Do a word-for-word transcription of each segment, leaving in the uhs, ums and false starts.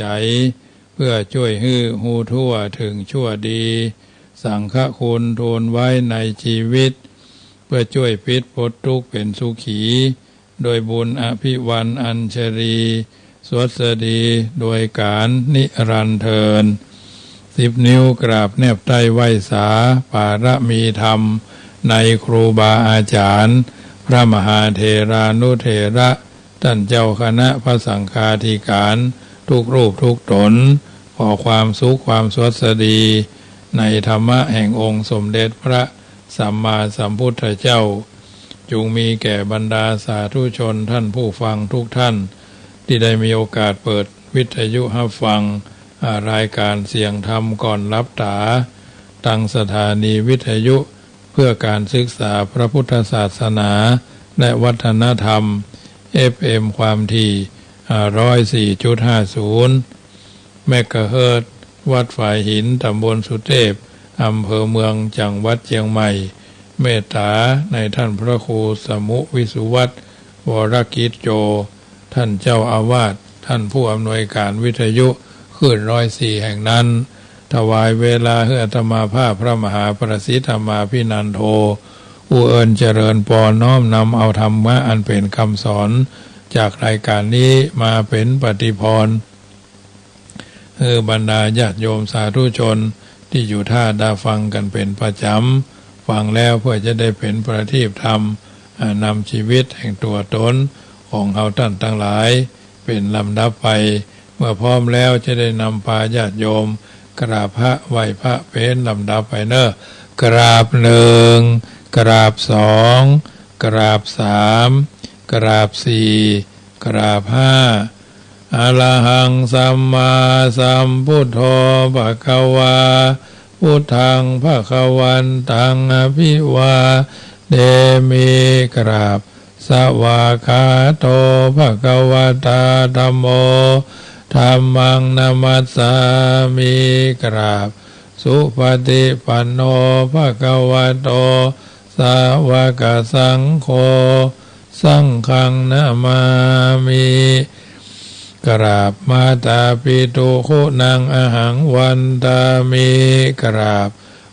ใจ๋ เปื้อจ้วยหื้อฮู้ทั่วเถิงชั่วดี สังฆคุณทูลไว้ในจีวิต เปื้อจ้วยปิดป๊ดตุ๊กข์เป๋นสุขี โดยบุญอภิวรรณอัญชลี สวัสดีโดยก๋าลนิรันดร์เทอญ สิบนิ้วกราบแนบใต้ไหว้สา ปารมีธรรมในครูบาอาจ๋ารย์ พระมหาเถรานุเถระ ต้านเจ้าคณะพระสังฆาธิก๋าน ทุกรูปทุกต๋น ขอความสุขความสวัสดี ในธรรมะแห่งองค์สมเด็จพระสัมมาสัมพุทธเจ้า จุ่งมีแก่บรรดาสาธุชนต้านผู้ฟังทุกต้าน ตี้ได้มีโอกาสเปิดวิทยุฮับฟัง อ่า รายก๋านเสียงธรรมก่อนหลับต๋า ตางสถานีวิทยุเปื้อก๋านศึกษาพระพุทธศาสนา และวัฒนธรรม เอฟเอ็ม ความถี่ อ่า ร้อยสี่จุดห้าศูนย์ เมกะเฮิรตซ์ วัดฝายหิน ต๋ำบลสุเตพ อำเภอเมือง จังหวัดเจียงใหม่ เมตต๋าในต้านพระครูสมุห์ วิสุวัฒน์ วรกิจโจ ต้านเจ้าอาวาส ต้านผู้อำนวยก๋านวิทยุคลื่นร้อยสี่แห่งนั้น ถวายเวลาหื้ออาตมาภาพพระมหาประสิทธิ์ธรรมาภินันโท ผู้เอิญเจริญปอนน้อมนำเอาธรรมะอันเป๋นกำสอนจากรายก๋านนี้มาเป๋นปฏิภรณ์ หื้อบรรดาญาติโยมสาธุชนตี้อยู่ต้าดาฟังกั๋นเป๋นประจ๋ำ ฟังแล้วเปื้อจะได้เป๋นประทีปธรรม อ่า นำจีวิตแห่งตั๋วต๋นของเฮาต้านตังหลายเป๋นลำดับไป เมื่อพร้อมแล้วจะได้นำปาญาติโยมกราบพระไหว้พระเป๋นลำดับไปเน่อ กราบหนึ่ง กราบสอง กราบสาม กราบสี่ กราบห้า อะระหัง สัมมาสัมพุทโธ ภะคะวา พุทธัง ภะคะวันตัง อะภิวาเทมิ กราบ สวากขาโต ภะคะวะตา ธัมโม ธัมมัง นะมัสสามิ กราบ สุปะฏิปันโน ภะคะวะโต สาวะกะสังโฆ สังฆัง นะมามิ กราบ มาตาปิตุ คุณัง อะหัง วันตามิ กราบ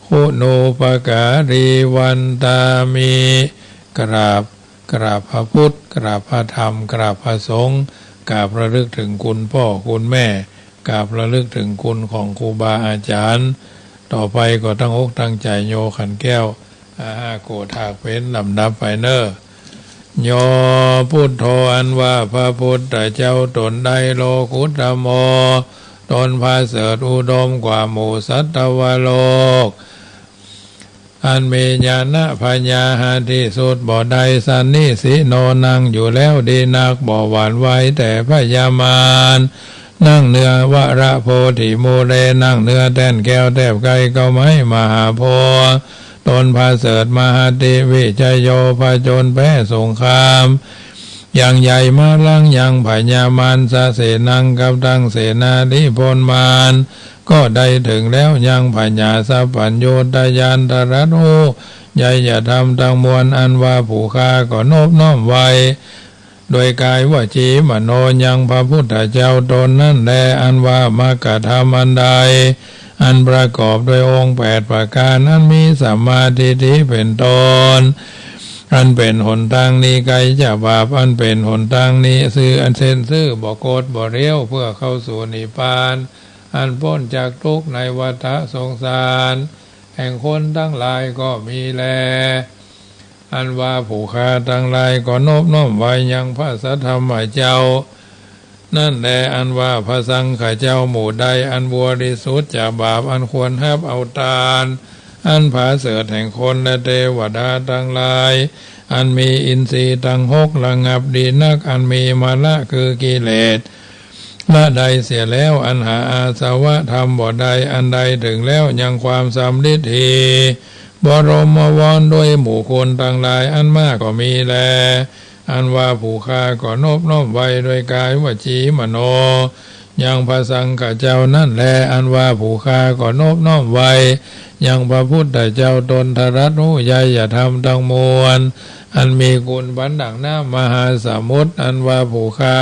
คุณูปการี วันตามิ กราบ กราบพระพุทธ กราบพระธรรม กราบพระสงฆ์ กราบระลึกเถิงคุณป้อคุณแม่ กราบระลึกเถิงคุณของครูบาอาจ๋ารย์ ต่อไปก็ตั้งอกตั้งใจ๋โยขันแก้ว อาหาโกฏฐากเป๋นลำดับไปเน่อ โย พุทโธ อันว่าพระพุทธเจ้าต๋นใด โลกุตตะโม ต๋นประเสริฐอุดมกว่าหมู่สัตวโลก อันมีญาณปัญญาหาตี้สุดบ่ได้ สันนิสิโน นั่งอยู่แล้วดีนัก บ่หวั่นไหวแต่พญามาร นั่งเนื้อวรโพธิมูเล นั่งเนื้อแต้นแก้วแทบใกล้เก๊าไม้มหาโพธิ์ ต๋นประเสริฐมหัตติวิชโย ผจญแพ้สงคราม อย่างใหญ่มาลังยังพญามาร สะเสนัง กับตังเสนาธิพลมาร ก็ได้เถิงแล้วยังผญาสัพพัญญูตญาณ ตรัสฮู้ไยยธรรมตังมวล อันว่าผู้ข้าก็นบน้อมไหว้ โดยก๋ายวจีมโนยังพระพุทธเจ้าต๋นนั้นแล อันว่ามัคคธรรมอันใด อันประกอบด้วยองค์แปดประก๋าน อันมีสัมมาทิฏฐิเป๋นต้น อันเป๋นหนตางหนีไก๋จากบาป อันเป๋นหนตางหนีซื่อ อันเส้นซื่อบ่คดบ่เลี้ยว เพื่อเข้าสู่นิพพาน อันป๊นจากทุกข์ในวัฏสงสาร แห่งคนตังหลายก็มีแล อันว่าผู้ข้าตังหลายก็นบน้อมไหว้ยังพระสัทธรรมเจ้า นั้นแล อันว่าพระสังฆเจ้าหมู่ใด อันบริสุทธิ์จากบาป อันควรฮับเอาตาน อันประเสริฐแห่งคนและเตวดาตังหลาย อันมีอินทรีย์ตังหกระงับดีนัก อันมีมละคือกิเลส ละได้เสียแล้ว อันหาอาสวะธรรมบ่ได้ อันได้เถิงแล้วยังความสำริดดี บรมวรด้วยหมู่คุณตังหลายอันมากก็มีแล อันว่าผู้ข้าก็นบน้อมไหว้ด้วยก๋ายวจีมโน ยังพระสังฆเจ้านั้นแล อันว่าผู้ข้าก็นบน้อมไหว้ ยังพระพุทธเจ้าต๋น ตรัสฮู้ไยยธรรมตังมวล อันมีคุณปันดั่งน้ำมหาสมุทร อันว่าผู้ข้า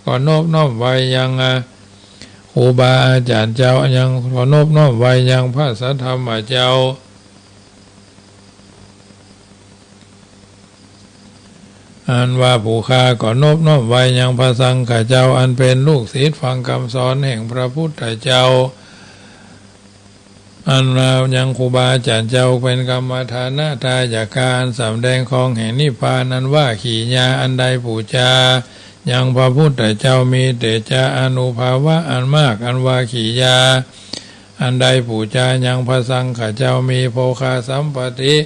ก็นบน้อมไหว้ยัง อ่า ครูบาอาจ๋ารย์เจ้ายังขอนบน้อมไหว้ยังพระสัทธรรมเจ้า อันว่าผู้ข้าก็นบน้อมไหว้ยังพระสังฆะเจ้า อันเป๋นลูกศิษย์ฟังกำสอนแห่งพระพุทธเจ้า อันว่ายังครูบาอาจ๋ารย์เจ้าเป๋นกรรมฐานะทายกะ อันสำแดงของแห่งนิพพาน อันว่ากิริยาอันได้ปู๋จายังพระพุทธเจ้ามีเตจาอานุภาวะอันมาก อันว่ากิริยาอันได้ปู๋จายังพระสังฆะเจ้ามีโภคสัมปติ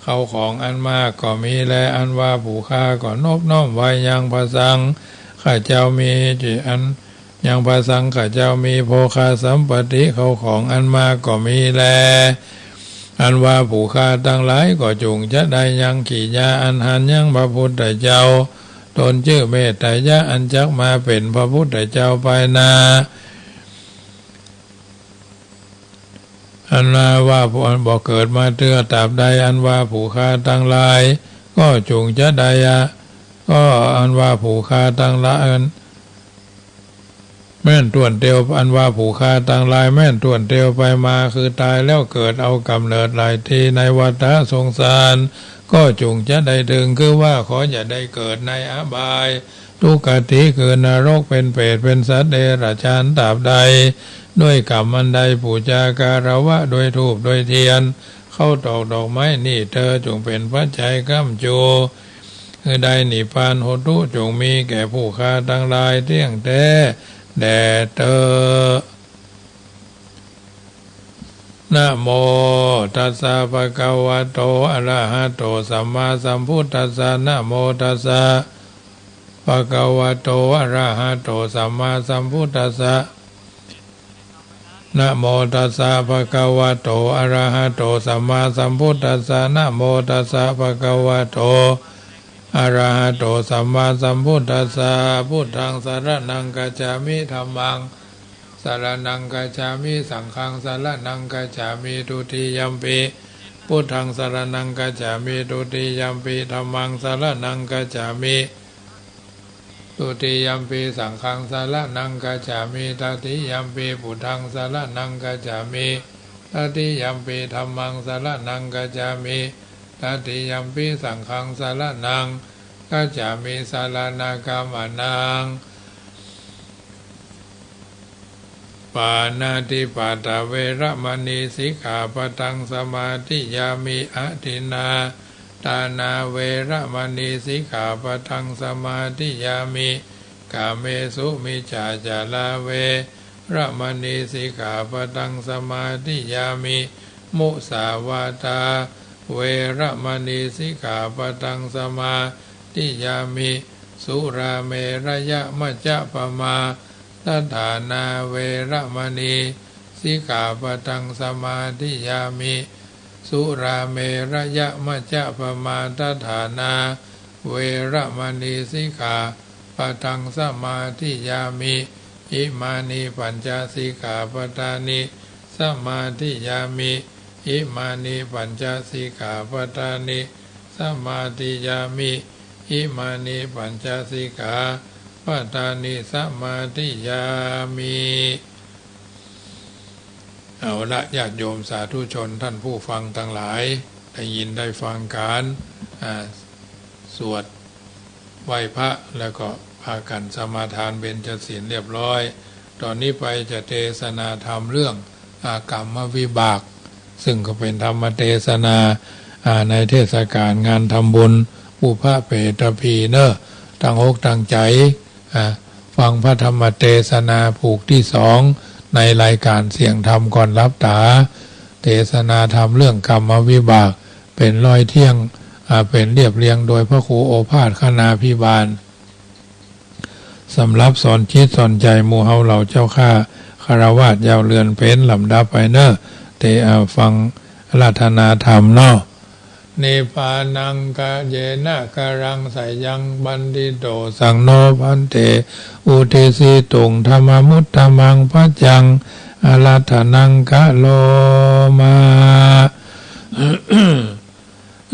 เข้าของอันมากก็มีแล อันว่าผู้ข้าก็นบน้อมไหว้ยังพระสังฆะเจ้ามีจิตอัน ยังพระสังฆะเจ้ามีโภคสัมปติ เข้าของอันมากก็มีแล อันว่าผู้ข้าตังหลายก็จุ่งจะได้ยังกิริยาอันหันยังพระพุทธเจ้า ตนจื้อเมตตายะ อันจักมาเป๋นพระพุทธเจ้าภายหน้า อันว่าผู้อันบ่เกิดมาเตื้อตราบใด อันว่าผู้ข้าตังหลายก็จุ่งจะได้อะ ก็อันว่าผู้ข้าตังหลายอัน แม่นถ้วนเตียว อันว่าผู้ข้าตังหลายแม่นถ้วนเตียวไปมา คือต๋ายแล้วเกิดเอาก๋ำเนิดหลายตี้ในวัฏฏะสงสาร ก็จุ่งจะได้เถิง คือว่าขออย่าได้เกิดในอบาย ทุกขติ คือนรก เป๋นเปรต เป๋นสัตว์เดรัจฉาน ตราบใด ด้วยก๋ำอันได้ปู๋จาการะวะ ด้วยธูป ด้วยเตียน เข้าตอกดอกไม้นี้เตอ จุ่งเป๋นปัจจัยค้ำจู คือได้นิพพานโหตุ จุ่งมีแก่ผู้ข้าตังหลายเตี้ยงแต๊แด่เต๊อ นะโมตัสสะ ภะคะวะโต อะระหะโต สัมมาสัมพุทธัสสะ นะโมตัสสะ ภะคะวะโต อะระหะโต สัมมาสัมพุทธัสสะ นะโมตัสสะ ภะคะวะโต อะระหะโต สัมมาสัมพุทธัสสะ นะโมตัสสะ ภะคะวะโต อะระหะโต สัมมาสัมพุทธัสสะ พุทธังสะระณังคัจฉามิ ธัมมังสะระณังคัจฉามิ สังฆังสะระณังคัจฉามิ ทุติยัมปิพุทธังสะระณังคัจฉามิ ทุติยัมปิธัมมังสะระณังคัจฉามิ ทุติยัมปิสังฆังสะระณังคัจฉามิ ตติยัมปิพุทธังสะระณังคัจฉามิ ตติยัมปิธัมมังสะระณังคัจฉามิ ตติยัมปิสังฆังสะระณังคัจฉามิ สะระณะกะมะนะ ปาณาติปาตาเวระมะณี สิกขาปะทังสะมาธิยามิ อะทินนาทานาเวระมะณี สิกขาปะทังสะมาธิยามิ กาเมสุมิจฉาจาราเวระมะณี สิกขาปะทังสะมาธิยามิ มุสาวาทาเวระมะณี สิกขาปะทังสะมาธิยามิ สุราเมระยะมัจจะปะมา ทัฏฐานาเวระมะณี สิกขาปะทังสะมาธิยามิ สุราเมระยะมัจจะปะมาทัฏฐานาเวระมะณี สิกขาปะทังสะมาธิยามิ อิมานิปัญจสิกขาปะทานิ สะมาธิยามิ อิมานิปัญจสิกขาปะทานิ สะมาธิยามิ อิมานิปัญจสิกขาปะทานิ สะมาธิยามิ เอาละ ญาติโยมสาธุชนท่านผู้ฟังตังหลาย ได้ยินได้ฟังก๋าน อ่า สวดไหว้พระ แล้วก็พากั๋นสมาทานเบญจศีลเรียบร้อย ต๋อนนี้ไปจะเตสนาธรรมเรื่อง อ่า กรรมวิบาก ซึ่งก็เป๋นธรรมเตสนา อ่า ในเตสก๋าลงานทำบุญปุพพะเปตพีเน่อ ตั้งอกตั้งใจ๋ อ่า ฟังพระธรรมเตสนาผูกตี้สอง ในรายก๋านเสียงธรรมก่อนหลับต๋า เตสนาธรรมเรื่องกรรมวิบาก เป๋นร้อยเที่ยง อ่า เป๋นเรียบเรียงโดยพระครูโอภาสคณาภิบาล สำหรับสอนจิตสอนใจ๋หมู่เฮาเหล่าเจ้าข้า ฆราวาสยาวเรือนเป๋นลำดับไปเน่อ เต อ่า ฟังอาราธนาธรรมเนาะ นิพพานัง กะเยนะ กะรัง สะยัง ปัณฑิโต สังโน ภันเต อุทิสิตุง ธัมมามุตตะมัง ภัจจัง อาราธนัง กะโรมา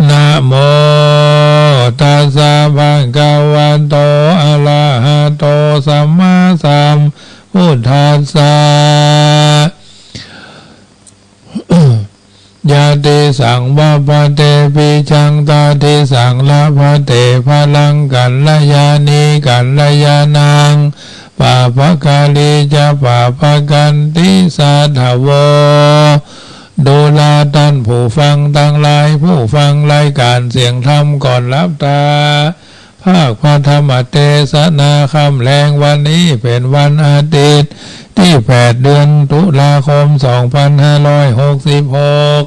นะโมตัสสะ ภะคะวะโต อะระหะโต สัมมาสัม พุทธัสสะ ยะติสัง วัปพะเต ปิชัง ตะติสัง ละพะเต พะลัง กัลยาณี กัลยาณัง ปะปะกาลี จะ ปะปะกันติ สาธะโว ดูราท่านผู้ฟังตังหลาย ผู้ฟังรายก๋านเสียงธรรมก่อนหลับต๋า ภาคพระธรรมเตสนาค่ำแลงวันนี้เป๋นวันอาทิตย์ ตี้แปด เดือนตุลาคม สองปันห้าร้อยหกสิบหก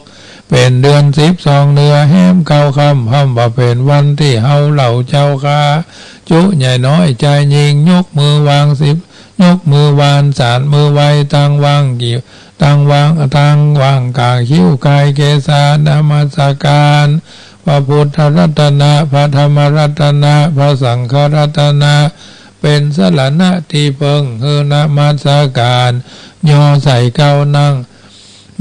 เป๋นเดือนสิบสอง เหนือแฮมเก้าค่ำ พร่ำว่าเป๋นวันตี้เฮาเหล่าเจ้าข้า จุใหญ่น้อยจายยิ่ง ยกมือวางสิบ ยกมือวานสานมือไหว้ ตั้งวางกี่ ตั้งวาง ตั้งวางก๋างคิ้วก๋ายเกศา นมัสก๋าน พระพุทธรัตนะ พระธรรมรัตนะ พระสังฆรัตนะ เป๋นสรณะตี้เปิ้ง หื้อนมัสก๋าน ย่อใส่เกล้านั่ง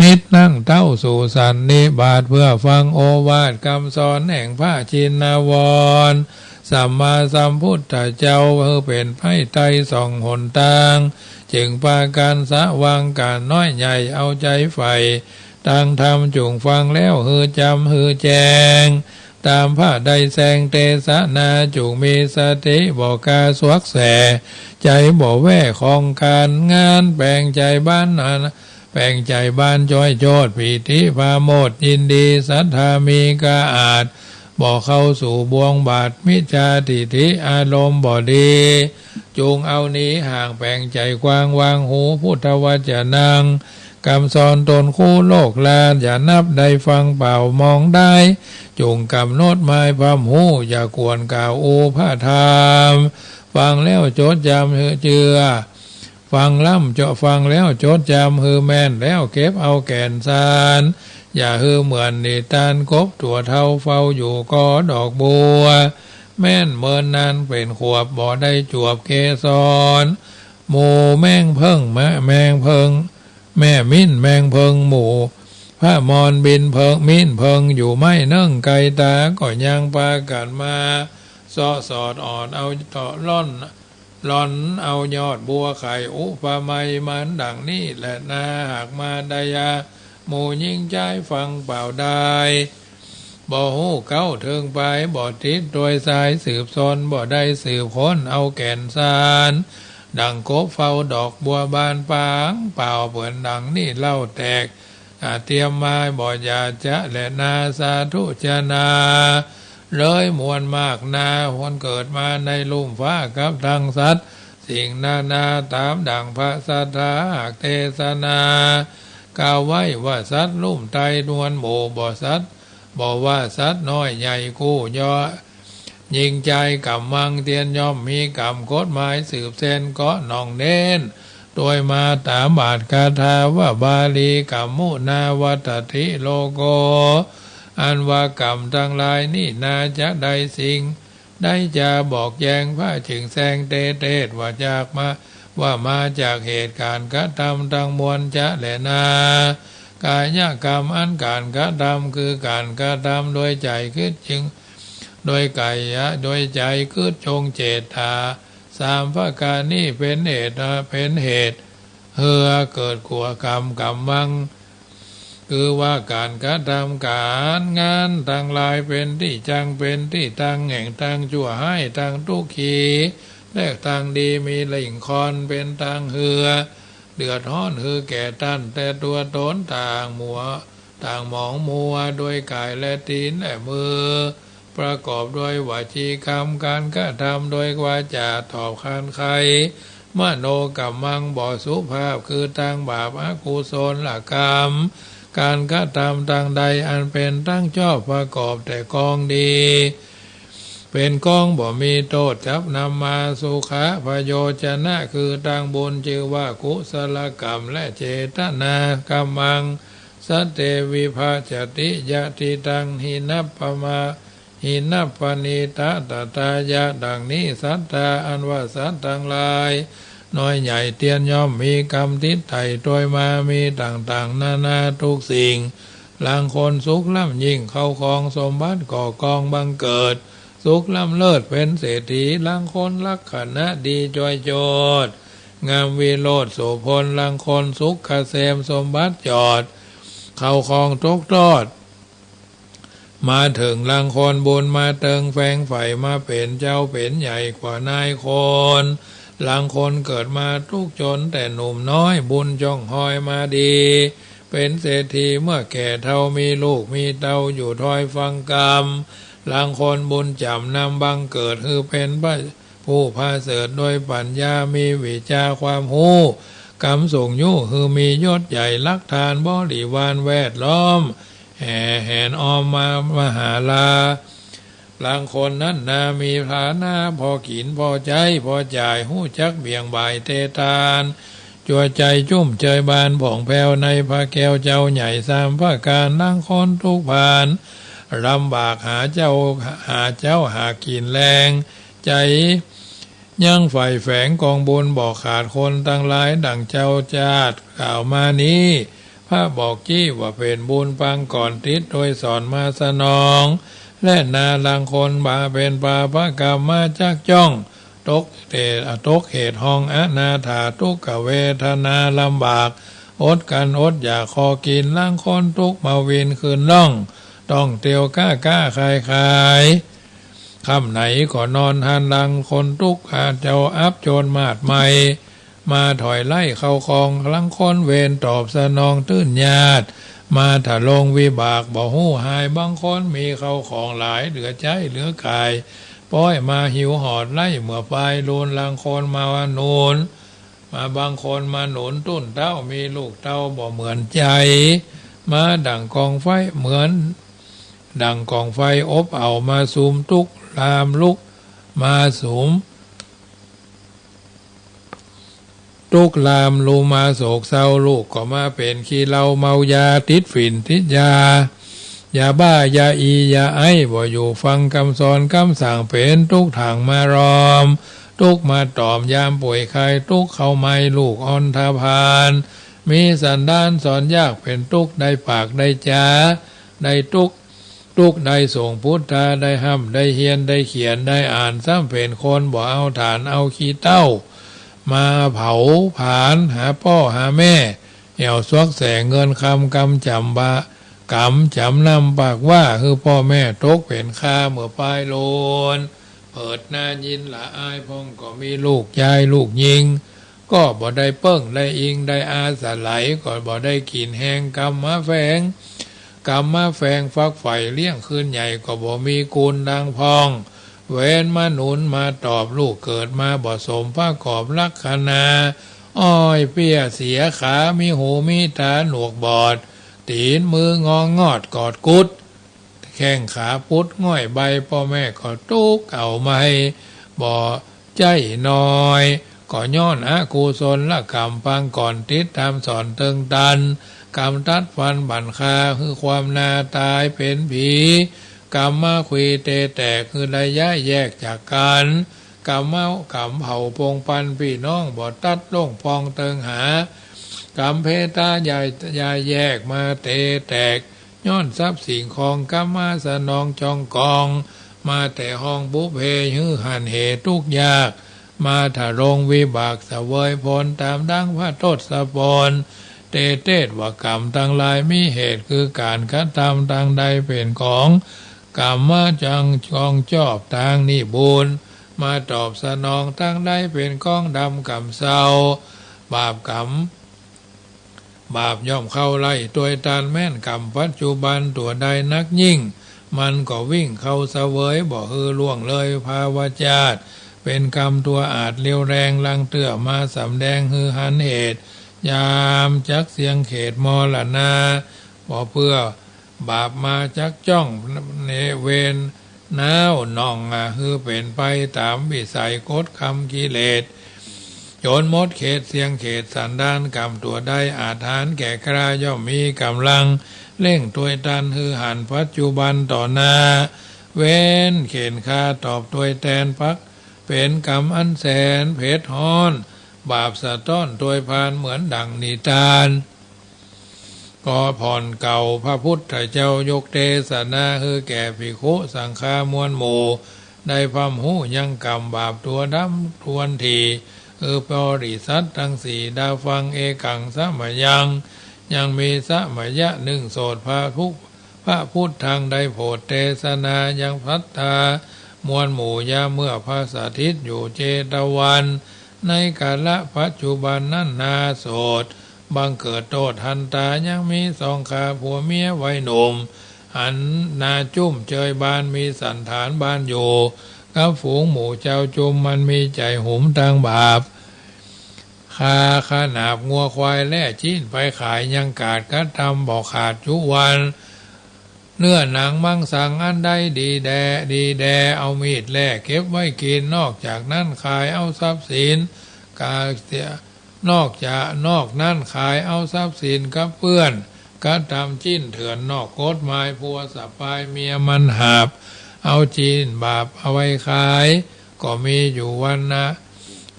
มิตรนั่งเต๊าสู่สันนิบาต เพื่อฟังโอวาทกำสอนแห่งพระชินวร สัมมาสัมพุทธเจ้า หื้อเป๋นไฟไต้ส่องหนตาง จึงปากั๋นสะหว่างก๋านน้อยใหญ่เอาใจ๋ใฝ่ ตางธรรมจุ่งฟังแล้วหื้อจ๋ำหื้อแจ้ง ต๋ามพระได้แสดงเตสนา จุ่งมีสติบ่กล้าสวกแส ใจ๋บ่แว่ของก๋านงาน แป๋งใจ๋บานนั้น แป๋งใจ๋บานจ้อยโจทย์ ปีติผะโมทย์ยินดี ศรัทธามีกล้าอาจ บ่เข้าสู่บ่วงบาปมิจฉาทิฏฐิ อารมณ์บ่ดี จุ่งเอาหนีห่าง แป๋งใจ๋กว้างวางฮู้ พุทธวจนัง กำสอนต๋นคู่โลกรา อย่านับได้ฟังเปล่ามองได้ จุ่งกำหนดหมายพร่ำฮู้ อย่ากวนกล่าวอู้พระธรรม ฟังแล้วจดจ๋ำหื้อเจื้อ ฟังล้ำจด ฟังแล้วจดจ๋ำหื้อแม่น แล้วเก็บเอาแก่นสาร อย่าหื้อเหมือนนิทาน กบตั๋วเฒ่าเฝ้าอยู่กอดอกบัว แม่นเมินนานเป๋นขวบ บ่ได้จวบเกสร หมู่แม่งเผิ้ง แม่ แม่งเผิ้ง แม่มิ้นแม่งเผิ้ง หมู่พระมอนบินเผิ้ง มิ้นเผิ้ง อยู่ไม้เนิ่งไกลต๋า ก็ยังปากั๋นมา เซาะสอดอ่อนเอาเตาะล่อน หล่อนเอายอดบัวไข่ อุปไมยมันดังนี้แหละนา หากมาดายา หมู่ญิงจายฟังเปล่าได้ บ่ฮู้เก๊าเถิงปาย บ่ติดตวยสายสืบซน บ่ได้สืบค้นเอาแก่นสาร ดังกบเฝ้าดอกบัวบานปางเปล่า เป๋นดังนี้เล่าแต๊ อาเตียมมาบ่อย่าจะแลนา สาธุจะนา เลยมวลมากนา คนเกิดมาในลุ่มฟ้ากับตังสัตว์ สิ่งนานาต๋ามดั่งพระสัตถาหากเตสนา กล่าวไว้ว่าสัตว์ลุ่มไต้นวลหมู่ บ่สัตว์ บ่ว่าสัตว์น้อยใหญ่กู้ย่อ ญิงจายก๋ำมังเตียนย่อมมีกำกฎหมายสืบเส้นเกาะหนองเน้น ตวยมาต๋ามบาทคาถาว่าบาลี กัมมุนาวัตถิโลโก อันว่ากำตังหลายนี้นาจะได้สิ่ง ได้จะบอกแจ้ง พระจึงแสดงเตเตศว่าจากมา ว่ามาจากเหตุก๋านกระทำตังมวลจะแลนา ก๋ายกรรมอันก๋านกระทำ คือก๋านกระทำโดยใจ๋กึ๊ดจึง โดยก๋ายะ โดยใจ๋กึ๊ดจงเจตนา สามประก๋านนี้เป๋นเหตุ เป๋นเหตุ เหื้อเกิดกั๋วกำก๋ำมัง คือว่าก๋านกระทำก๋านงานตังหลาย เป๋นตี้จั่ง เป๋นตี้ตั้งแห่งตังจั่วฮ้าย ตังตุ๊กขี และตังดี มีริ่งคอนเป๋นตังเหื้อ เดือดฮ้อนหื้อแก่ต้านแต่ตั๋วต๋น ต่างมัว ต่างหมองมัว โดยก๋ายและตี๋นและมือ ประกอบโดยวจีกรรม ก๋านกระทำโดยวาจ๋าตอบขานไข มโนกรรมังบ่สุภาพ คือตังบาปอกุศลกรรม ก๋านกระทำตังใดอันเป๋นตังชอบ ประกอบแต่กองดี เป๋นกองบ่มีโต้ษ จักนำมาสุขะปะโยชนะ คือตังบุญ จื้อว่ากุศลกรรม และเจตนากรรมัง สัตเต วิภัจจติ ยะติตัง หินัปปะมา หินัปปะนีตะตะตายะ ดังนี้ สัตตา อันว่าสัตว์ตังหลาย น้อยใหญ่เตี้ยนย่อมมีกรรมติดไต่ตวยมา มีต่างๆ นานาทุกสิ่ง ลางคนสุขล้ำยิ่ง เข้าของสมบัติก่อกองบังเกิด สุขล้ำเลิศเป๋นเศรษฐี ลางคนลักขณะดีจ้อยโจทย์ งามวิโรจน์โสภณ ลางคนสุขเกษมสมบัติจอด เข้าครองตกทอด มาเถิงลางคนบุญมาเติงแฝงใฝ่มาเป๋นเจ้าเป๋นใหญ่กว่านายคน ลางคนเกิดมาทุกข์จนแต่หนุ่มน้อย บุญจ้องฮอยมาดี เป๋นเศรษฐีเมื่อแก่เฒ่ามีลูกมีเต้าอยู่ถอยฟังกำ ลางคนบุญจ๋ำนำบังเกิดหื้อเป๋นพระผู้ประเสริฐโดยปัญญามีวิชาความฮู้ กำส่งยุหื้อมียศใหญ่ลักทานบริวารแวดล้อม แห่แหนอ้อมมามหาลา ลางคนนั้นนามีฐานะพอกิ๋นพอใจ๊พอจ่าย ฮู้จักเบี่ยงบ่ายเตตาน จั่วใจ๋จุ้มเจยบานผ่องแผ้วในพระแก้วเจ้าใหญ่สามประก๋าน ลางคนทุกข์พานลำบากหาเจ้า หาเจ้าหากิ๋นแลง ใจ๋ยังใฝ่แฝงกองบุญบ่ขาดคนตังหลาย ดั่งเจ้าจาติกล่าวมานี้ พระบอกจี้ว่าเป๋นบุญปางก่อนติดโดยสอนมาสนอง และนาลางคนมาเป๋นปาปกรรมมาจักจ้อง ตกเหตุ ตกเหตุห้องอนาถา ทุกขเวทนาลำบาก อดกลั้นอดอยากคอกิ๋น ลางคนทุกข์มาวินคืนล่อง ต้องเตียวก้าก้าขายขาย ค่ำไหนก็นอนหัน ลางคนทุกข์หาเจ้าอับจรมาดใหม่ มาถอยไล่เข้าครอง ลางคนเวรตอบสนองตื้นญาติ มาทะลงวิบากบ่ฮู้หาย บางคนมีเข้าของหลายเหลือใจ๊เหลือขาย ป้อยมาหิวหอดไล่เมื่อปายลูน ลางคนมาหนุน มาบางคนมาหนุนตุ้นเต้า มีลูกเต้าบ่เหมือนใจ๋ มาดั่งกองไฟเหมือน ดั่งกองไฟอบเอา มาสุมทุกข์ลามลุก มาสุมทุกข์ลามลุก มาโศกเศร้า ลูกก็มาเป๋นขี้เหล้าเมายา ติดฝิ่นติดยา ยาบ้ายาอียาไอซ์ บ่อยู่ฟังกำสอนกำสั่ง เป๋นทุกข์ถ่างมารอม ทุกข์มาตอมยามป่วยไข้ ทุกข์เข้าไหม้ลูกอันธพาล มีสันดานสอนยาก เป๋นทุกข์ได้ปากได้จา ได้ทุกข์ ทุกข์ได้ส่งพุทธา ได้ฮ่ำได้เฮียนได้เขียนได้อ่าน ซ้ำเป๋นคนบ่เอาถ่านเอาขี้เถ้า มาเผาผลาญหาป้อหาแม่ แอ่วซวกแสงเงินคำ กำจ๋ำบะ กำจ๋ำนำปากว่า หื้อป้อแม่ตกเป๋นข่าเมื่อปายลูน เผิดหน้ายินละอายพ่อง ก็มีลูกจายลูกญิง ก็บ่ได้เปิ้งได้อิงได้อาศัย ก็บ่ได้กิ๋นแฮง กำมาแฝง กำมาแฝงฝักใฝ่เลี้ยงคืนใหญ่ ก็บ่มีกูลดังพ่อง เวรมาหนุนมาตอบ ลูกเกิดมาบ่สมประกอบลักษณา อ้อยเปี้ยเสียขา มีหูมีตาหนวกบอด ตี๋นมืององอดกอดกุด แข้งขาปุดง่อยใบ ป้อแม่ก็ทุกข์เอาไม่บ่ใจ้น้อย ก็ย้อนอกุศลกรรมปางก่อนติดตามสอนเติงตัน กำตัดฟันบั่นฆ่า หื้อความหน้าตายเป๋นผี กำมาขวีเตแตก หื้อได้ย้ายแยกจากกั๋น กำเมา กำเผาปงปันปี้น้อง บ่ตัดลงปองเติงหา กำเพตายาย ยายแยกมาเตแตก ย้อนทรัพย์สิ่งของ กำมาสนองจองกอง มาแต่ห้องบุพเพ หื้อหันเหตุทุกข์ยาก มาทะลงวิบากเสวยผล ต๋ามดังพระทศพล เตเตศน์ว่ากรรมตังหลายมีเหตุ คือก๋านกระทำตังใดเป๋นของ กรรมมาจังจองจอบตางนี้บุญ มาตอบสนองตังใดเป๋นของดำกำเศร้า บาปกรรม บาปย่อมเข้าไล่ตวยตัน แม้นกรรมปัจจุบันตั๋วใดนักยิ่ง มันก็วิ่งเข้าเสวย บ่หื้อล่วงเลยภาวะจาติ เป๋นกรรมตั๋วอาจเร็วแรง ลังเตื้อมาสำแดงหื้อหันเหตุ ยามจักเสี้ยงเขตมรณา บ่เปื้อ บาปมาจักจ้องเนเวรน้าวน่อง อ่ะ หื้อเป๋นไปต๋ามวิสัยกฎกรรมกิเลส จนหมดเขตเสี้ยงเขตสันดานกรรมตั๋วใดอาจหาญแก่กล้า ย่อมมีก๋ำลังเร่งตวยตัน หื้อหันปัจจุบันต่อหน้า เว้นเข็ญฆ่าตอบตวยแตน ปักเป๋นกรรมอันแสนเผ็ดฮ้อน บาปสะท้อนตวยพานเหมือนดั่งนิทาน ก็ผ่อนเก่าพระพุทธเจ้ายกเตสนา หื้อแก่ภิกขุสังฆามวลหมู่ ได้พร่ำฮู้ยังกรรมบาปตั๋วดำทวนที คือบริษัทตังสี่ ดาฟัง เอกัง สมยัง ยังมีสมยะนึ่งโสต พระพุ พระพุทธัง ได้โผดเตสนายังศรัทธามวลหมู่ ยามเมื่อพระสถิตอยู่เจตวัน ในกาละปัจจุบันนั้นนา โสตบังเกิดโตฏทันตา ยังมีสองขาผัวเมียวัยหนุ่ม อันนาจุ่มเจยบาน มีสัณฐานบานอยู่กับฝูงหมู่เจ้าจุม มันมีใจ๋หุมตางบาป คาขนาบงัวควายแล่จี้นไปขาย ยังกาดกระตำบ่ขาดจุวัน เนื้อหนังมังสังอันใดดีแด่ ดีแด่ เอามีดแล่เก็บไว้กิ๋น นอกจากนั้นขายเอาทรัพย์สิน กาเสีย นอกจาก นอกนั้นขายเอาทรัพย์สินกับเปื้อน กระตำจี้นเถื่อนนอกกฎหมาย ผัวสะปายเมียมันหาบเอาจี้นบาปเอาไว้ขาย ก็มีอยู่วันนะ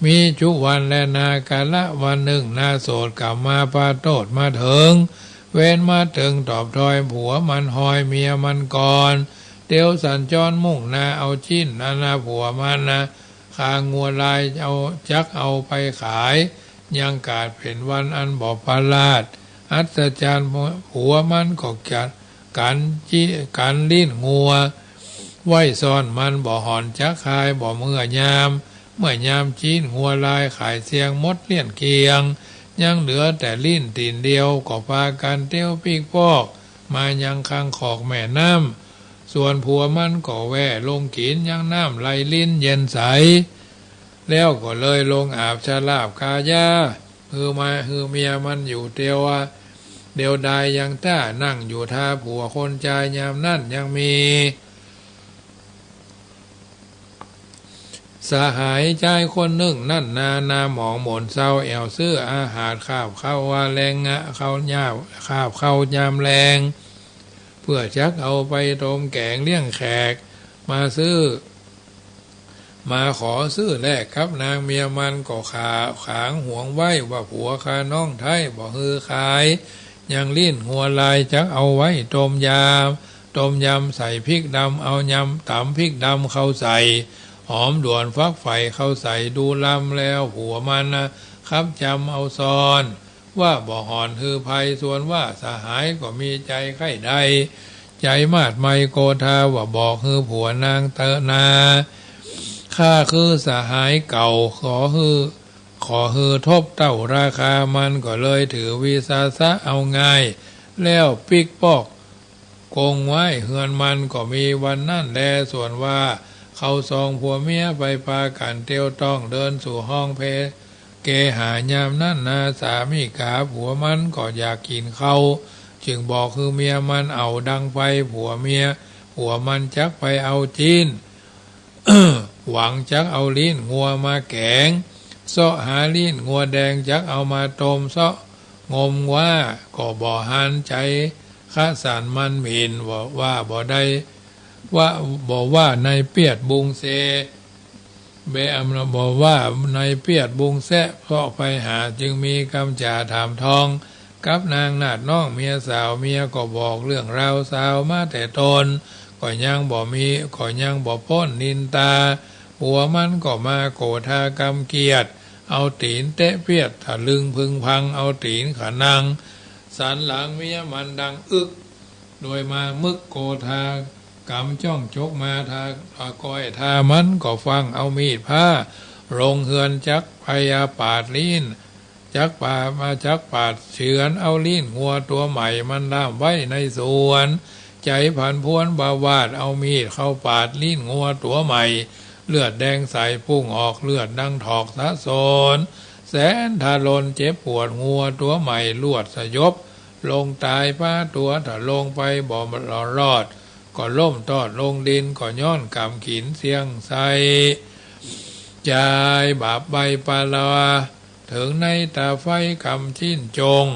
มีจุวันแลนา กาละวันนึ่งนา โสตกำมาปาโตษมาเถิง เว้นมาเถิงตอบทอยผัวมันฮอยเมียมันก่อน เตียวสัญจรมุ่งหน้าเอาจี้นนานา ผัวมันนะ คางัวลายเอา จักเอาไปขาย ยังกาดเป๋นวันอันบ่ประหลาด อัศจรรย์ ผัวมันก็กัด กั๋นจี้ กั๋นลิ้นงัวไว้ซ่อน มันบ่ห่อนจักคาย บ่เมื่อยาม เมื่อยามจี้นงัวลายขายเสี้ยงหมดเลี้ยนเกลี้ยง ยังเหลือแต่ลิ้นตี๋นเดียว ก็ปากั๋นเตียวปิ๊กปอกมายังคังคอกแม่น้ำ ส่วนผัวมันก็แว่ลงกิ๋นยังน้ำไหลลิ้นเย็นใส แล้วก็เลยลงอาบชลาบกายา หื้อมา หื้อเมียมันอยู่เตียว เดียวดายยังต้า นั่งอยู่ทาผัวคนจาย ยามนั้นยังมีสหายจายคนนึ่งนั้นนา หน้าหมองหม่นเศร้า แอ่วซื้ออาหารคาบข้าวว่าแลงงะ ข้าวยาว คาบข้าวยามแลง เปื้อจักเอาไปต้มแก๋งเลี้ยงแขก มาซื้อ มาขอซื้อแลกกับนางเมียมัน ก็ขา ขางหวงไว้ว่าผัวข้าน้องไท้บ่หื้อขาย ยังลิ้นงัวลายจักเอาไว้ต้มยำ ต้มยำใส่พริกดำ เอายำต๋ำพริกดำเข้าใส่ หอมด่วนฟักใฝ่เข้าใส่ดูลำ แล้วผัวมันนะคับจำเอาซ่อน ว่าบ่ห่อนหื้อใผ ส่วนว่าสหายก็มีใจ๋ใค่ได้ ใจ๋มาดไมโกธา ว่าบอกหื้อผัวนางเต๊อะนา ข้าคือสหายเก่า ขอหื้อ ขอหื้อทบเต้าราคา มันก็เลยถือวิสาสะเอาง่าย แล้วปิ๊กปอก กงไว้เฮือนมัน ก็มีวันนั้นแล ส่วนว่าเขาสองผัวเมียไปปากั๋นเตียวต้อง เดินสู่ห้องเพ เกหายามนั้นนา สามิกาผัวมันก็อยากกิ๋นข้าว จึงบอกหื้อเมียมันเอาดังไฟ ผัวเมีย ผัวมันจักไปเอาจี้น หวังจักเอาลิ้นงัวมาแก๋ง เซาะหาลิ้นงัวแดงจักเอามาต้ม เซาะงมว่าก็บ่หัน ใจ๋คะสันมันหมิ่น ว่า ว่าบ่ได้ ว่าบ่ว่าในเปียดบุงเซ เบอำบ่ว่าในเปียดบุงแซะ เซาะไปหา จึงมีกำจ๋าถามทอง กับนางนาฏน้องเมียสาว เมียก็บอกเรื่องราวสาวมาแต่ต้น ก็ยังบ่มี ก็ยังบ่ป๊นนินตา ผัวมันก็มาโกธากำเกียจ เอาตี๋นเตะเปียด ถะลึงพึงพัง เอาตี๋นขะนัง สันหลังเมียมันดังอึก โดยมามึกโกธากำจ้องจกมาทา ทาก้อยทามันก็ฟั่งเอามีดผ้า ลงเฮือนจักพยาปาดลิ้น จักปาดมาจักปาดเฉือนเอาลิ้นงัวตั๋วใหม่มันล่ามไว้ในสวน ใจ๋ผันผวนบาวาดเอามีดเข้าปาดลิ้นงัวตั๋วใหม่ เลือดแดงใสพุ่งออก เลือดดังถอกสะโสน แสนทะลนเจ็บปวด งัวตั๋วใหม่ลวดสยบ ลงต๋ายป๊าตั๋ว ถ้าลงไปบ่รอด ก็ล้มตอดลงดิน ก็ย้อนก๋ำกิ๋นเสี้ยงไส้ จายบาปใบปาลา เถิงในต๋าไฟก๋ำจิ๊นจง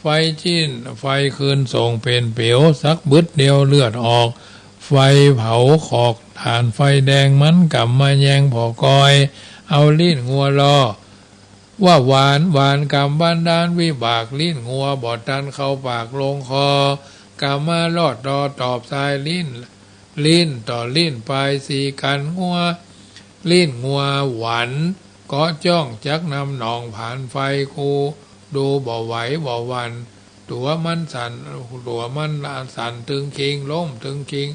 ไฟจิ๊น ไฟคืนส่งเป๋นเปียว สักบึดเดียวเลือดออก ไฟเผาขอก ถ่านไฟแดงมันก๋ำมาแยงผ่อกอย เอาลิ้นงัวลอ ว่าหวาน หวานกรรมบันดาลวิบาก ลิ้นงัวบ่ตันเข้าปากลงคอ กรรมมารอดต่อตอบสายลิ้น ลิ้นต่อลิ้นปายสีกันงัว ลิ้นงัวหวัน เกาะจ้องจักนำหนองผานไฟ กู้ดูบ่ไหวบ่หวั่น ตั๋วมันสั่น ตั๋วมันสั่นตึงคิง ล้มตึงคิง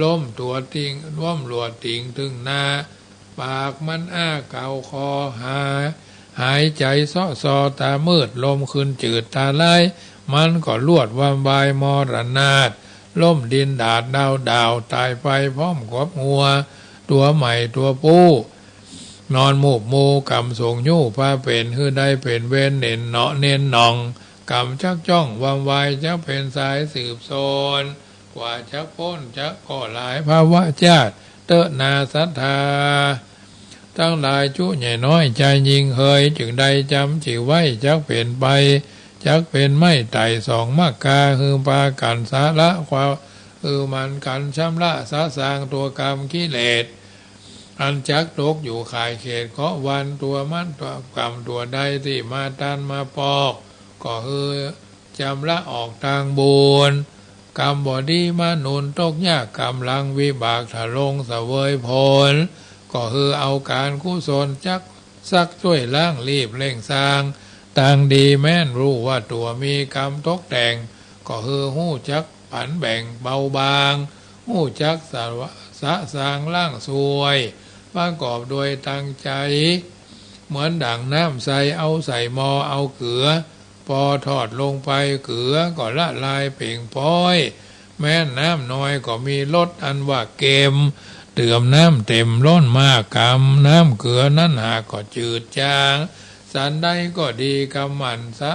ล้มตั๋วติง ล้มหลัวติงตึงหน้า ปากมันอ้าเกาคอหา หายใจ๋เซาะซอต๋ามืด ลมขึ้นจืดต๋าลาย มันก็ลวดวำวายมรณาถ ล้มดินดาดดาวด่าว ต๋ายไปพร้อมกับงัว ตั๋วใหม่ตั๋วปู้ นอนมูบมู ก๋ำสงยู้ปาเป๋น หื้อได้เป๋นเวรเน่นเนาะเน่นหน่อง ก๋ำจักจ้องวำวาย จักเป๋นสายสืบโซน กว่าจักป๊นจักก็หลายภวชาติ เต๊อะนาศรัทธาตังหลาย จุใหญ่น้อยจายยิ่งเฮย จึงได้จ๋ำจิไว้ จักเป๋นไป จักเป๋นไม่ ไต่สองมักกา หื้อปากั๋นสละความ หื้อหมั่นกั๋นชำระสะสางตั๋วก๋รรมกิเลส อันจักตกอยู่ข่ายเขตเคราะห์วัน ตั๋วมันตั๋วก๋รรมตั๋วใดตี้มาตันมาปอก ก็หื้อ จำละออกตางบุญ ก๋รรมบ่ดีมาหนุนตกยาก ก๋ำหลังวิบากถ้าลงเสวยผล ก็หื้อเอาก๋านกุศลจักซักจ้วยล้าง รีบเร่งสร้างตางดี แม้นฮู้ว่าตั๋วมีก๋รรมตกแต่ง ก็หื้อฮู้จักผันแบ่งเบาบาง ฮู้จักสะ สะสางล้างส่วย ประกอบโดยตังใจ๋ เหมือนดั่งน้ำใส่เอาใส่หม้อ เอาเกลือ ปอทอดลงไป เกลือก็ละลายเป่งป๊อย แม้นน้ำน้อยก็มีรสอันว่าเค็ม เติมน้ำเต็มล้นมาก ก๋ำน้ำเกลือนั้นหากก็จืดจาง สันใดก็ดี ก๋ำหมั่นสะ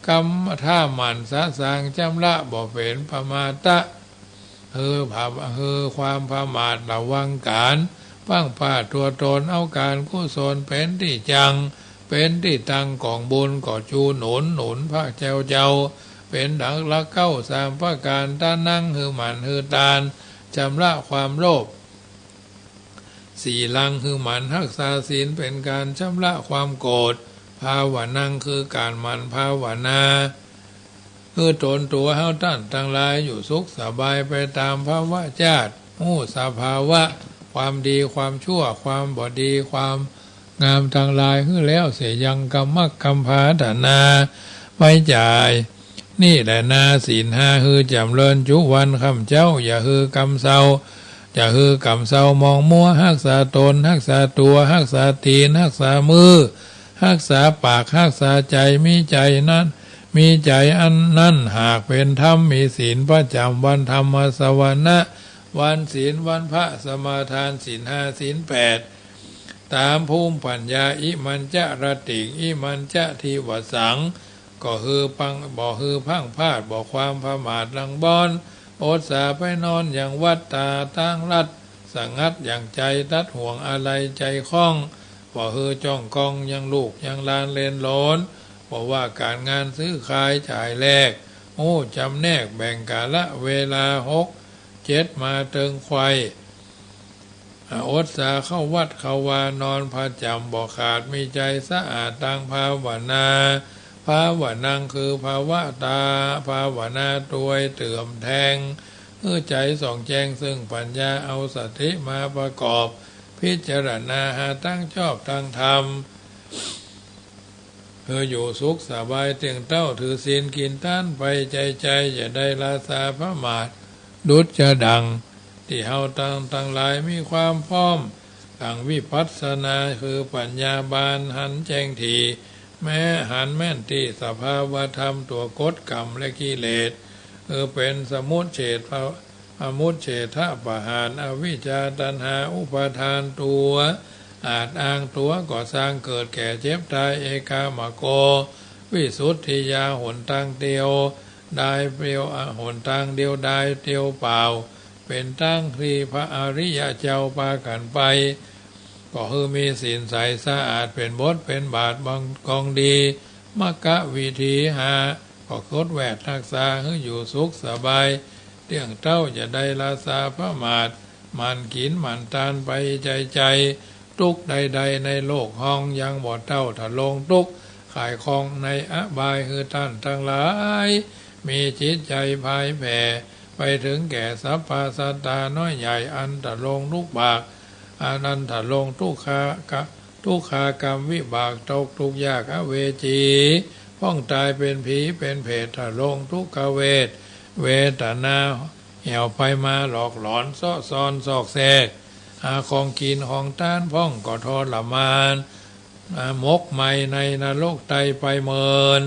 ก๋ำถ้าหมั่นสะสางจำละ บ่เป๋นปมาทะ หื้อผะ หื้อความประมาทระวังก๋านพลั้งพลาดตั๋วตน เอาก๋านกุศลเป๋นตี้จั่ง เป๋นตี้ตั้งของบุญ ก็จูหนุน หนุนพระเจ้าเจ้า เป๋นหลักหลักเก๊าสามประก๋าน ต๋านังหื้อหมั่นหื้อตาน จำละความโลภ สีลังหื้อหมั่นฮักษาศีล เป๋นก๋านจำละความโกรธ ภาวนังคือก๋านหมั่นภาวนา หื้อต๋นตั๋วเฮาต้านตังหลาย อยู่สุขสบายไปต๋ามภวชาติ ฮู้สภาวะความดีความชั่ว ความบ่ดีความงามตังหลาย หื้อแล้วเสียยังกำมักกำผาถนา ไปจ่าย นี่แหละนาศีลห้า หื้อจ๋ำเริญจุวันค่ำเจ๊า อย่าหื้อก๋ำเศร้า อย่าหื้อก๋ำเศร้ามองมัว ฮักษาต๋น ฮักษาตั๋ว ฮักษาตี๋น ฮักษามือ ฮักษาปาก ฮักษาใจ๋ มีใจ๋นั้น มีใจ๋อันนั้นหากเป๋นธรรม มีศีลประจ๋ำวันธรรมสวนะ วันศีลวันพระสมาทาน ศีลห้าศีลแปด ต๋ามภูมิปัญญา อิมัญจะรติง อิมัญจะทิวสัง ก็หื้อปัง บ่หื้อพลั้งพลาด บ่ความประมาทลังบ้อน อดสาไปนอนยังวัดต๋าตั้งรัฐ สงัดยังใจ๋ ตัดห่วงอาลัยใจ๋ข้อง บ่หื้อจ้องกองยังลูกยังหลานเหลนโหลน บ่ว่าก๋านงานซื้อขายจ่ายแลก ฮู้จ๋ำแนกแบ่งกาละเวลา หกเจ็ดมาเติงใคว่ อดสาเข้าวัดเข้าวา นอนประจ๋ำบ่ขาด มีใจ๋สะอาดตังภาวนา ภาวนังคือภาวะตา ภาวนาตวยเติมแทง หื้อใจ๋ส่องแจ้งซึ่งปัญญา เอาสติมาประกอบ พิจารณาหาตังชอบตังธรรม หื้ออยู่สุขสบายเตี้ยงเต้า ถือศีลกิ๋นตานไปใจ๋ๆ อย่าได้ละสาประมาท ดุจจะดั่งตี้เฮาตังตังหลายมีความพร้อม ตังวิปัสสนาคือปัญญาบานหันแจ้งถี่ แม้หันแม่นตี้สภาวธรรมตั๋วกฎกรรมและกิเลส หื้อเป๋นสมุจเฉท อมุจเฉทประหาร อวิชชาตัณหาอุปาทานตั๋ว อาจอ้างตั๋วก่อสร้างเกิดแก่เจ็บต๋าย เอกามโก วิสุทธิญาณหนตางเตียวดายเปลี่ยว หนตางเดียวดายเตียวเปล่า เป๋นตางตี้พระอริยะเจ้าปากั๋นไป ก็หื้อมีศีลใสสะอาด เป๋นบทเป๋นบาทบังกองดี มัคคะวิธีห้า ก็กดแวดฮักษาหื้ออยู่สุขสบายเตี้ยงเต้า อย่าได้ละสาประมาท หมั่นกิ๋นหมั่นตานไปใจ๋ๆ ตุ๊กข์ใดๆ ในโลกฮ้องยังบ่เต้า ถ้าลงตุ๊กข์ขายข้องในอบาย หื้อต้านตังหลาย มีจิตใจ๋ผายแผ่ ไปเถิงแก่สรรพสัตตาน้อยใหญ่ อันถ้าลงตุ๊กข์บาก อันอันถ้าลงตุ๊กข์กะ ทุกขากรรมวิบาก ตกทุกข์ยากอเวจี พ่องต๋ายเป๋นผีเป๋นเปรต ถ้าลงทุกขเวท เวทนา แอ่วไปมาหลอกหลอน เซาะซ่อนซอกแซก หาของกิ๋นของตานพ่องก็ทรมาน อ่า หมกไหม้ในนรกไตไปเมิน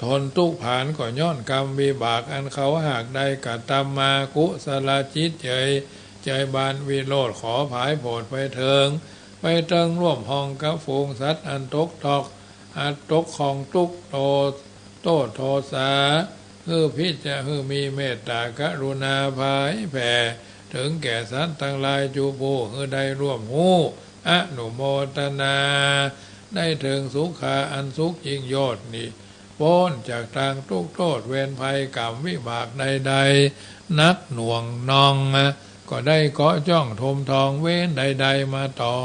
ทนตุ๊กข์ผานก็ย้อนกรรมวิบาก อันเขาหากได้กระตำมา กุศลจิตเจย เจยบานวิโรธ ขอผายโผดไปเถิง ไปเติงร่วมห้องกับฝูงสัตว์ อันตกตอก อันตกของตุ๊กข์โต โต้ษโทษา หื้อพิจา หื้อมีเมตตากรุณาผายแผ่ เถิงแก่สัตว์ตังหลายจุผู้ หื้อได้ร่วมฮู้ อนุโมทนา ได้เถิงสุขาอันสุขยิ่งยอดนี้ ป๊นจากตางตุ๊กข์โต้ษเวรภัยกรรมวิบากใดๆ หนักหน่วงนอง ก็ได้เกาะจ้องทมทอง เวรใดๆ มาต่อ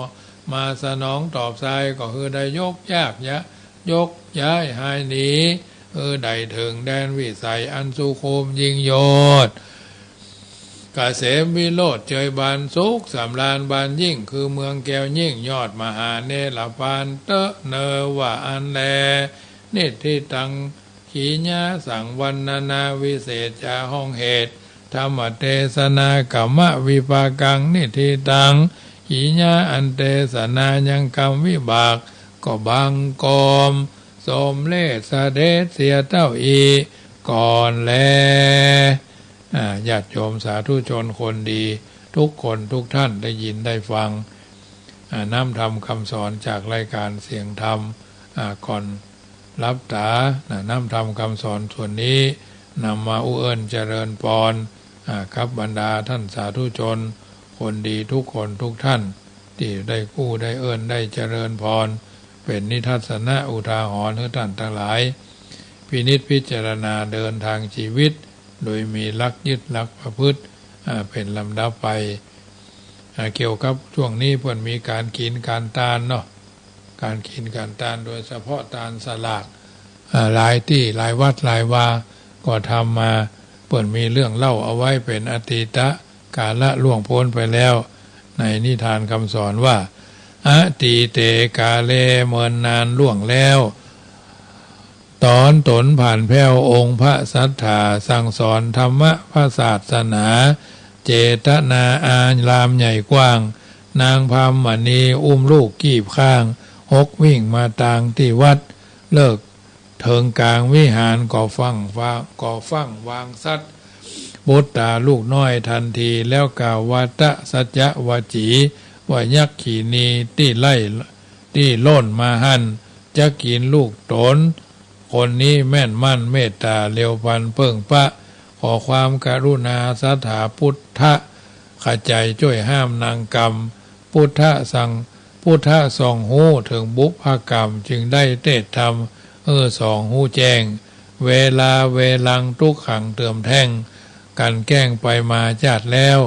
มาสนองตอบสาย ก็หื้อได้ยกยากยะ ยกย้ายหายหนี หื้อได้เถิงแดนวิสัยอันสุขุมยิ่งยอด เกษมวิโรจน์เจยบานสุขสำราญบานยิ่ง คือเมืองแก้วยิ่งยอดมหาเนรปานเต๊อะเนอว่าอั้นแล นิทธิตัง ขีญาสัง วรรณนาวิเศษจาห้องเหตุ ธรรมเตสนากรรมวิปากัง นิทธิตัง ขีญาอันเตสนายังกรรมวิบาก ก็บังกอมสมเร็จเสด็จเสียเต้าอี้ก่อนแล อ่า ญาติโยมสาธุชนคนดีทุกคนทุกท่านได้ยินได้ฟัง อ่า น้ำธรรมคำสอนจากรายการเสียงธรรม อ่า ก่อนหลับต๋า นะ น้ำธรรมคำสอนส่วนนี้นำมาอู้เอิ้นเจริญปอน อ่า กับบรรดาท่านสาธุชนคนดีทุกคนทุกท่าน ตี้ได้กู้ได้เอิ้นได้เจริญปอน เป๋นนิทัศนะอุทาหรณ์หื้อท่านตังหลาย พินิจพิจารณาเดินทางชีวิต โดยมีหลักยึดหลักประพฤติ อ่า เป๋นลำดับไป อ่า เกี่ยวกับช่วงนี้เปิ้นมีก๋านกิ๋นก๋านตานเนาะ ก๋านกิ๋นก๋านตาน โดยเฉพาะตานสลาก อ่า หลายตี้หลายวัดหลายวา ก็ทำมา เปิ้นมีเรื่องเล่าเอาไว้เป๋นอตีตะกาละล่วงป๊นไปแล้ว ในนิทานคำสอนว่า อตีเตกาเล เมินนานล่วงแล้ว ต๋อนต๋นผ่านแผ้วองค์พระสัตถาสั่งสอนธรรมะพระศาสนา เจตนารามใหญ่กว้าง นางพราหมณีอุ้มลูกกีบข้าง ฮกวิ่งมาตางตี้วัด เลิกเถิงก๋างวิหารก็ฟั่ง ก็ฟั่งวางสัตว์ ปุตตาลูกน้อยทันที แล้วกล่าววาตะสัจจะวจี ว่ายักขินีตี้ไล่ ตี้ล่นมาหั้น จะกิ๋นลูกต๋น คนนี้แม่นมั่นเมตต๋า เร็วปานเปิ้งป๊ะ ขอความกรุณาศรัทธาปุทธะ ขะใจ๋จ้วยห้ามนางกำ ปุทธะส่อง ปุทธะส่องฮู้เถิงบุพกรรม จึงได้เตศน์ธรรมหื้อสองฮู้แจ้ง เวลาเวลังตุ๊กขังเติมแท่ง กลั่นแกล้งไปมาจาติแล้ว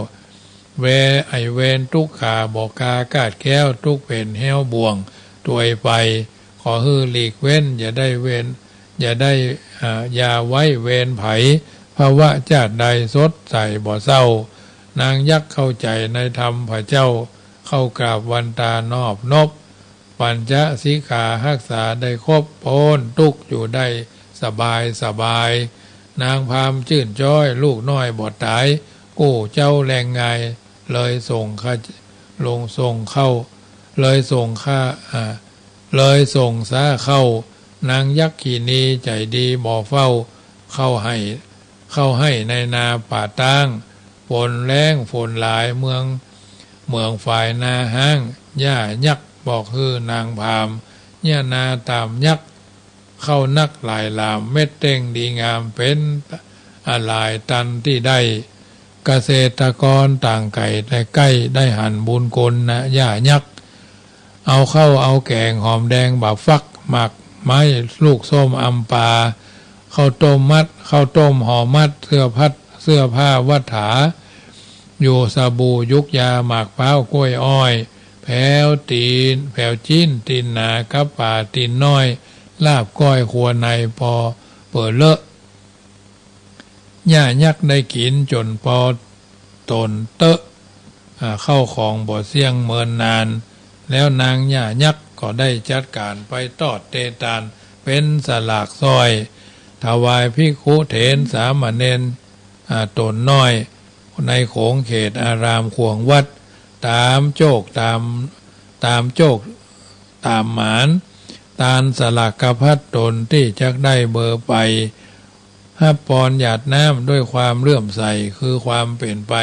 เว ไอ้เวรตุ๊กขาบ่กล้ากาดแคล้ว ตุ๊กเป๋นแฮวบ่วงตวยไป ขอหื้อหลีกเว้น อย่าได้เวร อย่าได้ อ่า อย่าไว้เวรไผ ภวะจาติใดสดใสบ่เศร้า นางยักษ์เข้าใจ๋ในธรรมพระเจ้า เข้ากราบวันตานอบนบ ปัญจสิกขาฮักษาได้ครบ ป๊นตุ๊กข์อยู่ได้สบายสบาย นางพราหมณ์จื้นจ๊อย ลูกน้อยบ่ต๋าย กู้เจ๊าแลง่าย เลยส่งข้า ลงส่งเข้า เลยส่งข้า อ่า เลยส่งซ้าเข้า นางยักขินีใจ๋ดีบ่เฝ้า เข้าไฮ่ เข้าไฮ่ในนาป่าต๊าง ฝนแล้งฝนหลาย เมือง เหมืองฝายนาฮ้าง หญ้ายักษ์บอกหื้อนางพราหมณ์ เยียะนาต๋ามยักษ์ เข้านักหลายหลาม เม็ดเต้งดีงาม เป๋นอะหลายตันตี้ได้ เกษตรกรต่างไก๋แต่ใก้ ได้หันบุญคุณนะหญ้ายักษ์ เอาข้าวเอาแก๋ง หอมแดงบ่าฟัก หมากไม้ ลูกส้มอำปา ข้าวต้มมัด ข้าวต้มห่อมัด เสื้อพัด เสื้อผ้าวัตถา อยู่สบู่ยุกยา หมากพร้าวกล้วยอ้อย แผวตี๋น แผวจิ๊นตี๋นหนา กับป๋าตี๋นน้อย ลาบก้อยครัวในปอเป๋อเลอะ หญ้ายักษ์ได้กิ๋นจ๋นปอต๋นเต๊อะ อ่า ข้าวของบ่เสี้ยงเมินนาน แล้วนางย่ายักษ์ก็ได้จัดก๋านไปตอดเตตานเป๋นสลากสร้อย ถวายภิกขุเถรสามเณร อ่า ต๋นน้อย ในขงเขตอารามขวงวัด ต๋ามโจคต๋าม ต๋ามโจคต๋ามหมาน ตานสลากพัดต๋นตี้จักได้เบอร์ไป ฮับปอนหยาดน้ำด้วยความเลื่อมใส คือความเป๋นไป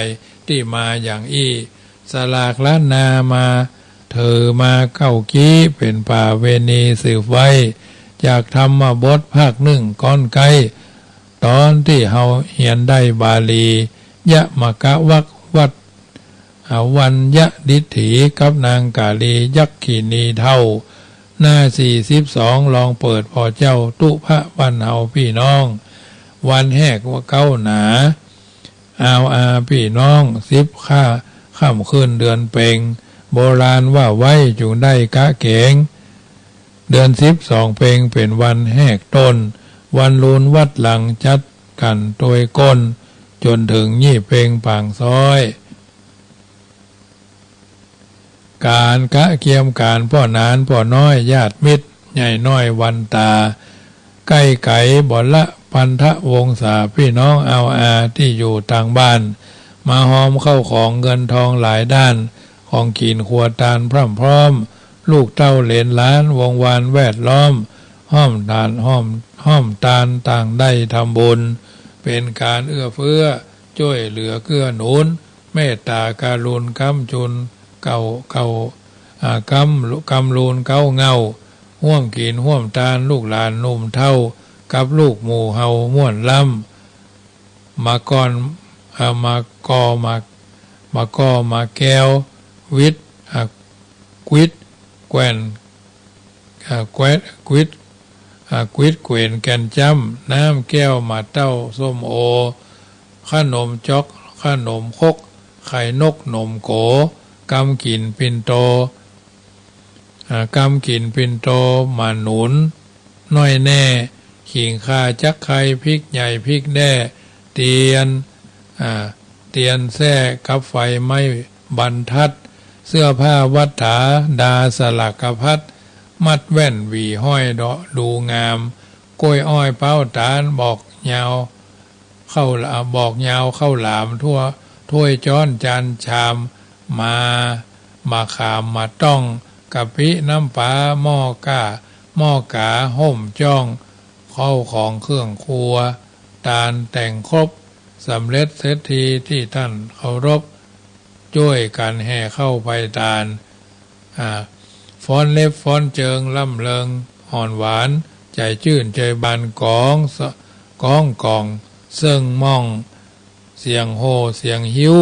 ตี้มาอย่างอี้ สลากล้านนามาถือมาเก้ากี้ เป๋นป๋าเวณีสืบไว้ จากธรรมบทภาคนึ่งก้อนใก้ ต๋อนตี้เฮาเฮียนได้บาลี ยมกวักวัด อ่า วัญญดิถีกับนางกาลียักขินีเฒ่า หน้าสี่สิบสอง ลองเปิด พ่อเจ้าตุ๊พะบ้านเฮาปี้น้อง วันแฮกว่าเก๊าหนา อาวอาปี้น้อง สิบค่า ค่ำคืนเดือนเพ็ง โบราณว่าไว้จุ่งได้กะเก๋ง เดือนสิบสองเพ็งเป๋นวันแฮกต้น วันลูนวัดหลังจัดกั๋นตวยก้น จ๋นเถิงยี่เพ็งปางซ้อย ก๋านกะเกียมก๋านป้อหนานป้อน้อย ญาติมิตร ใหญ่น้อยวันต๋า ใก้ไก๋บ่ละพันธวงศา ปี้น้องอาวอาตี้อยู่ต่างบ้าน มาฮอมเข้าของเงินทองหลายด้าน ของกิ๋นครัวตานพร่ำพร้อม ลูกเต้าเหลนหลานวงวานแวดล้อม ฮ้อมตาน ฮ้อม ฮ้อมตานต่างได้ทำบุญ เป๋นก๋านเอื้อเฟื้อจ้วยเหลือเกื้อหนุน เมตตากรุณาก้ำจุนเก่า เก่า อ่า ก้ำ ก้ำลูนเก๊าเหง้า ฮ่วมกิ๋นฮ่วมตานลูกหลานหนุ่มเฒ่า กับลูกหมู่เฮาม่วนล้ำ มะก่อน อ่า มะก่อ มะ มะก่อ มะแก้ว วิทย์ อ่า กวิด แก่น อ่า แกวด กวิด อ่า กวิด แก่น แก่นจ้ำ น้ำแก้ว หมากเต้า ส้มโอ ขนมจ๊อก ขนมครก ไข่นก หนมโก๋ กำกิ๋นปิ่นโต อ่า กำกิ๋นปิ่นโต หมากหนุน น้อยแน่ ขิงข่า จักไคร้ พริกใหญ่ พริกแด้ เตียน อ่า เตียนแส้ กับไฟไม้บรรทัด เสื้อผ้าวัตถา ดาสลากพัด มัดแว่นหวีห้อยเดาะดูงาม ก้วยอ้อย เป๊าต๋าล บอกยาว ข้าวหลา บอกยาวข้าวหลาม ถ้วย ถ้วยจ๊อน จานชาม มา มะขาม มะต้อง กะปิ น้ำปลา หม้อก้า หม้อกา ฮ่มจ้อง เข้าของเครื่องครัว ตานแต่งครบ สำเร็จเสร็จทีตี้ต้านเคารพ จ้วยกั๋นแห่เข้าไปตาน อ่า ฟ้อนเล็บฟ้อนเจิง ร่ำเริงอ่อนหวาน ใจ๋จื้นใจ๋บาน ก๋อง ส- ก๋องก่อง เซิ่งม่อง เสียงโห่เสียงฮิ้ว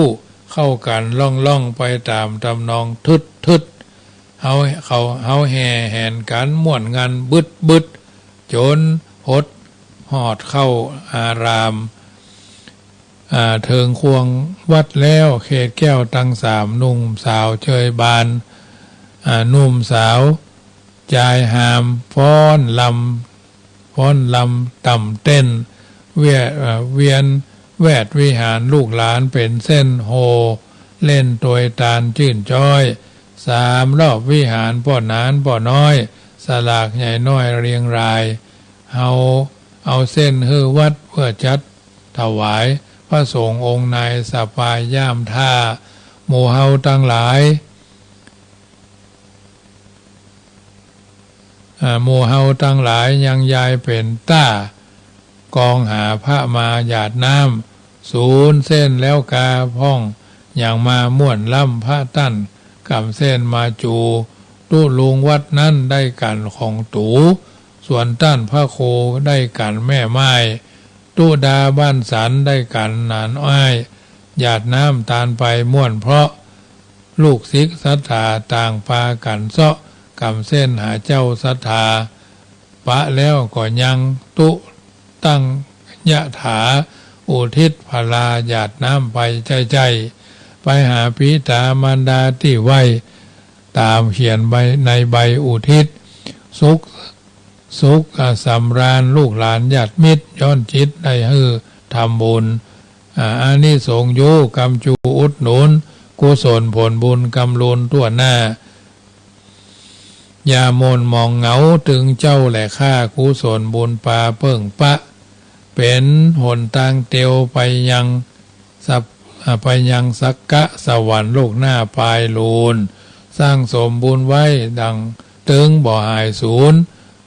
เข้ากั๋นล่องๆ ไปต๋ามตำนอง ทึดๆ เฮา เขา เฮาแห่แหนกั๋นม่วนงันบึดๆ จ๋นหดฮอดเข้าอาราม อ่า เถิงขวงวัดแล้ว เขตแก้วตังสาม หนุ่มสาวเจยบาน อ่า หนุ่มสาวจายฮาม ฟ้อนรำ ฟ้อนรำต่ำเต้น เวีย- เอ่อ เวียนแวดวิหาร ลูกหลานเป๋นเส้น โห่เล่นตวยตานจื้นจ๊อย สามรอบวิหาร ป้อหนานป้อน้อย สลากใหญ่น้อยเรียงราย เฮาเอาเส้นหื้อวัด เปื้อจัดถวาย พระสงฆ์องค์ในสปายย่ามถ้า หมู่เฮาตังหลาย อ่า หมู่เฮาตังหลายยังยายเป๋นต้า กองหาพระมาหยาดน้ำ ศูนย์เส้นแล้วกาพ่อง ยังมาม่วนล้ำ พระต้านก๋ำเส้นมาจู ตุ๊ลุงวัดนั้นได้กั๋นของตู ส่วนต้านพระครูได้กั๋นแม่ไม้ ตุ๊ดาบ้านสันได้กั๋นหนานอ้าย หยาดน้ำตานไปม่วนเพราะ ลูกศิษย์ศรัทธาต่างปากั๋นเซาะก๋ำเส้นหาเจ้าศรัทธา ปะแล้วก็ยังตุ๊ตั้งยะถา อุทิศพลาหยาดน้ำไปใจ้ๆ ไปหาปิต๋ามารดาตี้ไหว้ ต๋ามเขียนใบ ในใบอุทิศ สุข สุข อ่า สำราญ ลูกหลานญาติมิตร ย้อนจิตได้หื้อทำบุญ อ่า อานิสงส์อยู่กำจูอุดหนุน กุศลผลบุญกำลูนทั่วหน้า อย่าหม่นหมองเหงาตึงเจ้าแลข้า กุศลบุญปาเปิ้งปะ เป๋นหนตางเตียวไปยังสัพ- อ่า ไปยังสักกะสวรรค์โลกหน้าปายลูน สร้างสมบุญไว้ดังตึงบ่หายสูญ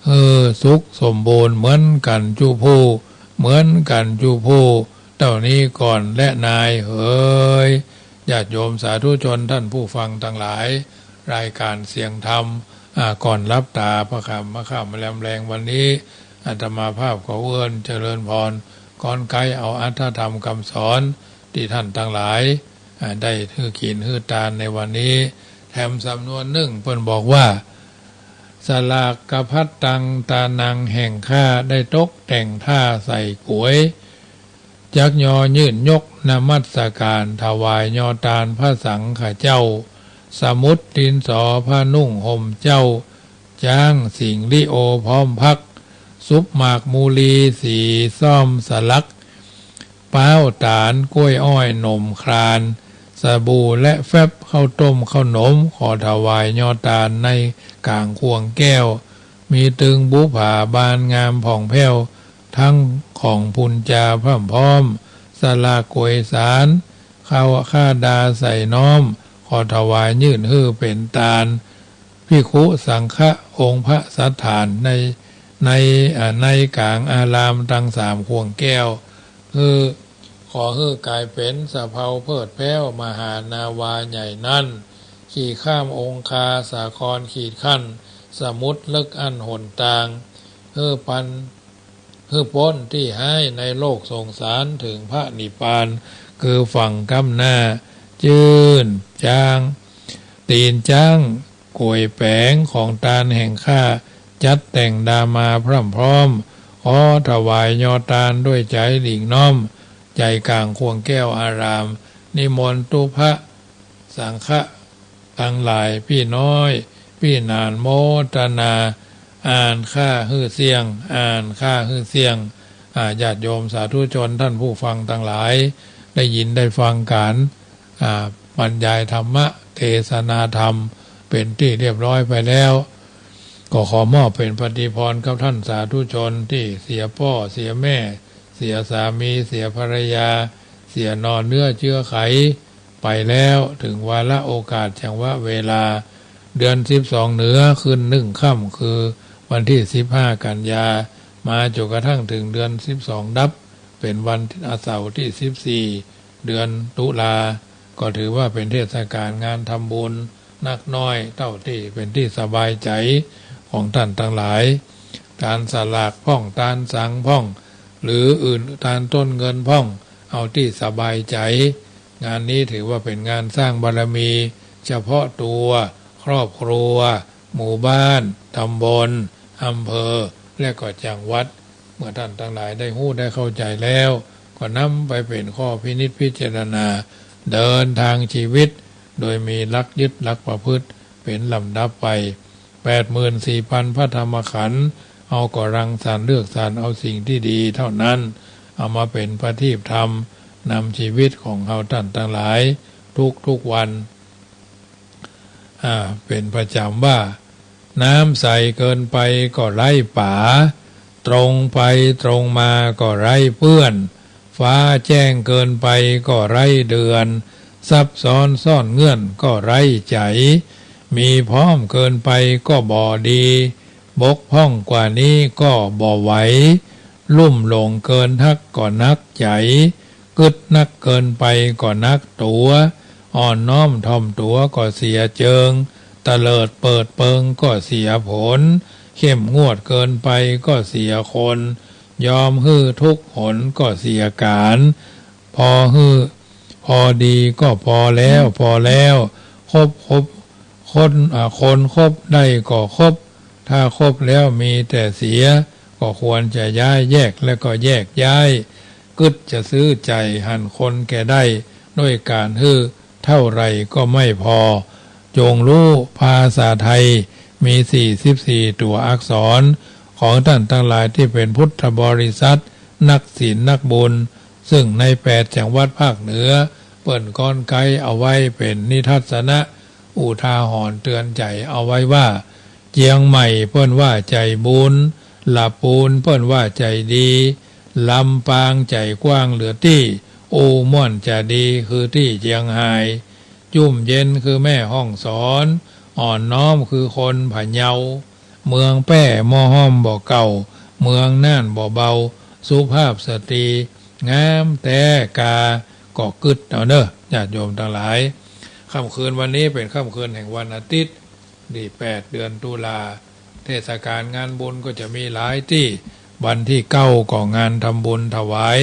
หื้อสุขสมบูรณ์เหมือนกั๋นจุผู้ เหมือนกั๋นจุผู้ เต้านี้ก่อนแลนายเหย ญาติโยมสาธุชนท่านผู้ฟังตังหลาย รายก๋านเสียงธรรม อ่า ก่อนหลับต๋า พระค่ำ พระค่ำแรมแรงวันนี้ อาตมาภาพขอเอื้อนเจริญพร กรรยายเอาอรรถธรรมกำสอนตี้ท่านตังหลาย อ่า ได้หื้อกิ๋นหื้อตานในวันนี้ แถมสำนวนนึ่งเปิ้นบอกว่า สลากกะพัดตัง ตานังแห่งข้า ได้ตกแต่งถ้าใส่ก๋วย จักยอยื่นยกนมัสก๋าน ถวายยอตานพระสังฆเจ้า สมุดดินสอผ้านุ่งห่มเจ้า จ๊างสิงห์ลิโอพร้อมพัก สุบหมากมูลีสีส้มสลัก ป๊าวต๋าลก้วยอ้อยหนมคลาน สบู่และแฟบข้าวต้มข้าวหนม ขอถวายยอตานในก๋างข่วงแก้ว มีตึงบุผาบานงามผ่องแผ้ว ทั้งของปุญจาพร่ำพร้อม สลากก๋วยสาร ข้าวข้าดาใส่น้อม ขอถวายยื่นหื้อเป๋นตาน ภิกขุสังฆะองค์พระสัตถานใน ใน อ่า ในก๋างอารามตังสามข่วงแก้ว หื้อ ขอหื้อกลายเป๋นสะเพาเพลิดแผ้วมหานาวาใหญ่นั้น ขี่ข้ามองคาสาครขีดขั้น สมุทรเลิกอั้นหนตาง หื้อปัน หื้อป๊นตี้ฮ้ายในโลกสงสาร เถิงพระนิพพาน คือฝั่งก้ำหน้า จื้นจ๊าง ตี๋นจ๊างก๋วยแป๋ง ของตานแห่งข้า จัดแต่งดามาพร่ำพร้อม ขอถวายยอตานด้วยใจ๋หลีกน้อม ใจ๋ก๋างข่วงแก้วอาราม นิมนต์ตุ๊พระ สังฆะตังหลาย ปี้น้อยปี้หนานโมตนา อ่านข้าหื้อเสี้ยง อ่านข้าหื้อเสี้ยง อ่า ญาติโยมสาธุชนท่านผู้ฟังตังหลาย ได้ยินได้ฟังก๋าน อ่า บรรยายธรรมะเทศนาธรรมเป๋นตี้เรียบร้อยไปแล้ว ก็ขอมอบเป๋นปฏิภรณ์กับท่านสาธุชนตี้เสียป้อเสียแม่ เสียสามี เสียภรรยา เสียหน่อเนื้อเจื้อไข ไปแล้ว เถิงวาระโอกาสจังหวะเวลา เดือนสิบสองเหนือขึ้นหนึ่งค่ำ คือวันตี้สิบห้ากันยา มาจ๋นกระทั่งเถิงเดือนสิบสองดับ เป๋นวันเสาร์ตี้สิบสี่ เดือนตุลา ก็ถือว่าเป๋นเทศกาลงานทำบุญนักน้อย เต้าตี้เป๋นตี้สบายใจ๋ของท่านตังหลาย ตานสลากพ่อง ตานสังพ่อง หรืออื่น ตานต้นเงินพ่อง เอาตี้สบายใจ๋ งานนี้ถือว่าเป๋นงานสร้างบารมีเฉพาะตัว ครอบครัว หมู่บ้าน ตำบล อำเภอ และก็จังหวัด เมื่อท่านตังหลายได้ฮู้ได้เข้าใจ๋แล้ว ก็นำไปเป๋นข้อพินิจพิจารณา เดินทางชีวิต โดยมีหลักยึดหลักประพฤติเป๋นลำดับไป แปดหมื่นสี่พันพระธรรมขันธ์ เฮาก็รังสรรค์เลือกสรรเอาสิ่งตี้ดีเต้านั้น เอามาเป๋นประทีปธรรม นำชีวิตของเฮาต้านตังหลาย ทุกๆ วัน อ่า เป๋นประจ๋ำว่า น้ำใสเกินไปก็ไร้ป๋า ตรงไปตรงมาก็ไร้เปื้อน ฟ้าแจ้งเกินไปก็ไร้เดือน ซับซ้อนซ่อนเงื่อนก็ไร้ใจ๋ มีพร้อมเกินไปก็บ่ดี บกพร่องกว่านี้ก็บ่ไหว ลุ่มหลงเกินฮักก็หนักใจ๋ กึ๊ดนักเกินไปก็หนักตั๋ว อ่อนน้อมถ่อมตั๋วก็เสียเจิง เตลิดเปิดเปิงก็เสียผล เข้มงวดเกินไปก็เสียคน ยอมหื้อทุกข์หนก็เสียก๋าน พอหื้อ พอดีก็พอแล้ว พอแล้ว คบ คบ คน อ่า คนคบได้ก็คบ ถ้าคบแล้วมีแต่เสีย ก็ควรจะย้ายแยกและก็แยกย้าย กึ๊ดจะซื้อใจ๋หันคนแก่ได้ ด้วยก๋านหื้อเต้าใดก็ไม่พอ จงฮู้ภาษาไทยมีสี่สิบสี่ตั๋วอักษร ของต้านตังหลายตี้เป๋นพุทธบริษัท นักศีลนักบุญ ซึ่งในแปดจังหวัดภาคเหนือ เปิ้นกรรยายเอาไว้เป๋นนิทัศนะ อุทาหรณ์เตื๋อนใจ๋เอาไว้ว่า เจียงใหม่เปิ้นว่าใจ๋บุญ ละปูนเปิ้นว่าใจ๋ดี ลำปางใจ๋กว้างเหลือตี้ อู้ม่วนจะดีคือตี้เจียงฮาย จุ่มเย็นคือแม่ฮ่องสอน อ่อนน้อมคือคนพะเยา เมืองแป้หม้อห้อมบ่เก่า เมืองน่านบ่เบา สุภาพสตรีงามแต๊กา ก็กึ๊ดเอาเน่อ ญาติโยมตังหลาย ค่ำคืนวันนี้เป๋นค่ำคืนแห่งวันอาทิตย์ ตี้แปด เดือนตุลา เทศกาลงานบุญก็จะมีหลายตี้ วันตี้เก้าก็งานทำบุญถวาย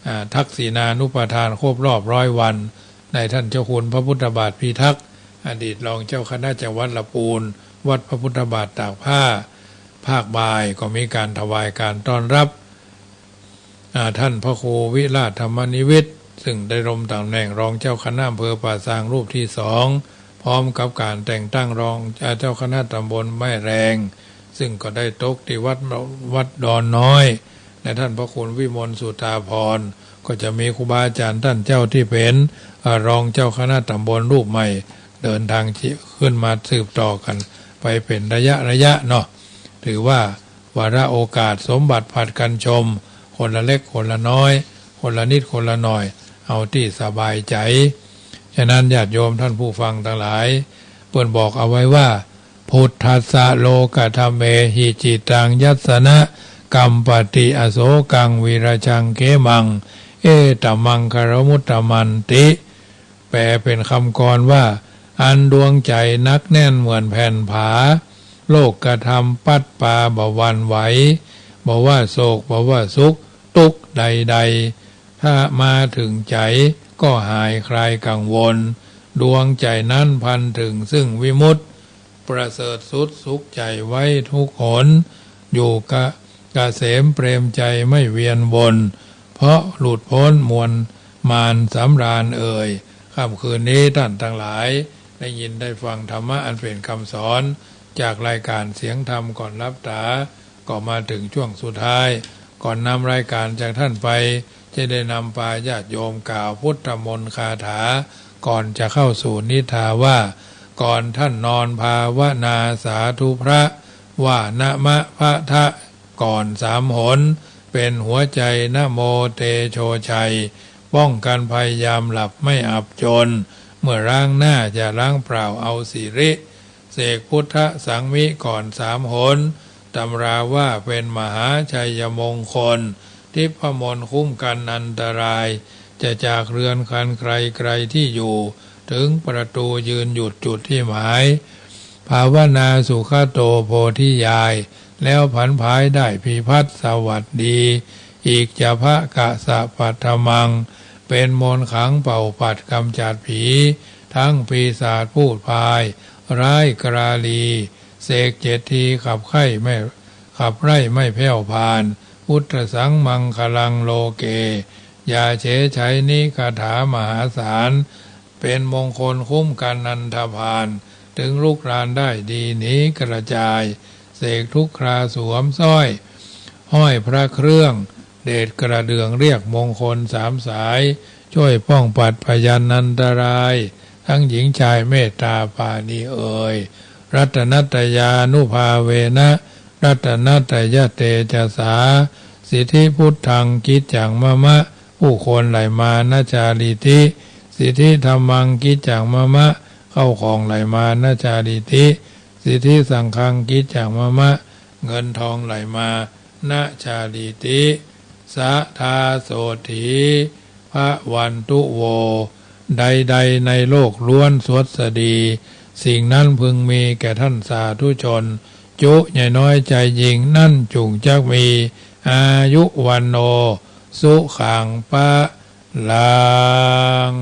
อ่า ทักษิณานุปทานครบรอบร้อยวัน ในท่านเจ้าคุณพระพุทธบาทพิทักษ์ อดีตรองเจ้าคณะจังหวัดละปูน วัดพระพุทธบาทตากผ้า ภาคบ่ายก็มีการถวายการต้อนรับ อ่า ท่านพระครูวิราชธรรมนิวิทย์ ซึ่งได้ดำรงตำแหน่งรองเจ้าคณะอำเภอป่าซางรูปที่สอง พร้อมกับการแต่งตั้งรอง อ่า เจ้าคณะตำบลแม่แรง ซึ่งก็ได้ตกตี้วัด วัดดอนน้อย และท่านพระคุณวิมลสุธาภรณ์ ก็จะมีครูบาอาจารย์ต้านเจ้าตี้เป๋น อ่า รองเจ้าคณะตำบลรูปใหม่ เดินทางขึ้นมาสืบต่อกั๋นไปเป๋นระยะระยะเนาะ ถือว่าวาระโอกาสสมบัติผลัดกั๋นชม คนละเล็กคนละน้อย คนละนิดคนละหน่อย เอาตี้สบายใจ๋ ฉะนั้นญาติโยมท่านผู้ฟังตังหลาย เปิ้นบอกเอาไว้ว่า "Buddhassa lokadhammehi cittaṃ yassa na kampati, asokaṃ virajaṃ khemaṃ, etaṃ maṅgalamuttamanti." แปลเป๋นกำกรอนว่า อันดวงใจ๋หนักแน่นเหมือนแผ่นผา โลกธรรมปัดปาบ่หวั่นไหว บ่ว่าโศก บ่ว่าสุข ตุ๊กข์ใดๆ ถ้ามาถึงใจ๋ก็หายคลายกังวล ดวงใจ๋นั้นพลันถึงซึ่งวิมุตติ ประเสริฐสุดสุขใจ๋ไว้ทุกหน อยู่กะ เกษมเปรมใจ๋ไม่เวียนวน เพราะหลุดป๊นมวลมารสำราญเอ่ย ค่ำคืนนี้ต้านตังหลาย ได้ยินได้ฟังธรรมะอันเป๋นกำสอน จากรายการเสียงธรรมก่อนหลับต๋า ก็มาถึงช่วงสุดท้าย ก่อนนำรายการจากต้านไป จะได้นำปาญาติโยมกล่าวพุทธมนต์คาถา ก่อนจะเข้าสู่นิทาว่า ก่อนต้านนอนภาวนาสาธุพระ ว่านะมะพะทะ ก่อนสามหน เป๋นหัวใจ๋นะโมเตโชชัย ป้องกั๋นภัยยามหลับไม่อับจน เมื่อล้างหน้าจะล้างเปล่าเอาสิริ เสกพุทธสังมิก่อนสามหน ตำราว่าเป๋นมหาชัยมงคล ทิพมนต์คุ้มกั๋นอันตราย จะจากเฮือนครันใครไกลตี้อยู่ ถึงประตู๋ยืนหยุดจุดตี้หมาย ภาวนาสุขโตโพธิญาณ แล้วผลันผายได้พิพัฒน์สวัสดี อิจฉาภะกะสะปัทมัง เป๋นมนต์ขังเป่าปัดกำจัดผี ทั้งปีศาจพูดพาย ร้ายกราลี เสกเจ็ดทีขับไข้ไม่ ขับไล่ไม่แผ้วพาน พุทธัสสังมังคลังโลเก อย่าเฉยใฉนี้คาถามหาศาล เป๋นมงคลคุ้มกั๋นอันธพาล ถึงลุกรานได้ดีหนีกระจาย เสกทุกคราสวมสร้อย ห้อยพระเครื่อง เดชกระเดื่องเรียกมงคลสามสาย ช่วยป้องปัดพยันอันตราย ทั้งหญิงชายเมตตาปราณีเอ่ย รัตนัตตยานุภาเวนะ รัตนัตตยเตจสา สิทธิพุทธังกิจจังมะมะ ผู้คนไหลมานะจาริติ สิทธิธัมมังกิจจังมะมะ เข้าของไหลมานะจาริติ สิทธิสังฆังกิจจังมะมะ เงินทองไหลมานะจาริติ สะทาโสตถี ภะวันตุโว ใดๆ ในโลกล้วนสวัสดี สิ่งนั้นพึงมีแก่ท่านสาธุชน จุใหญ่น้อยใจ๋ยิ่ง นั้นจุ่งจักมี อายุวัณโณ สุขัง พะลัง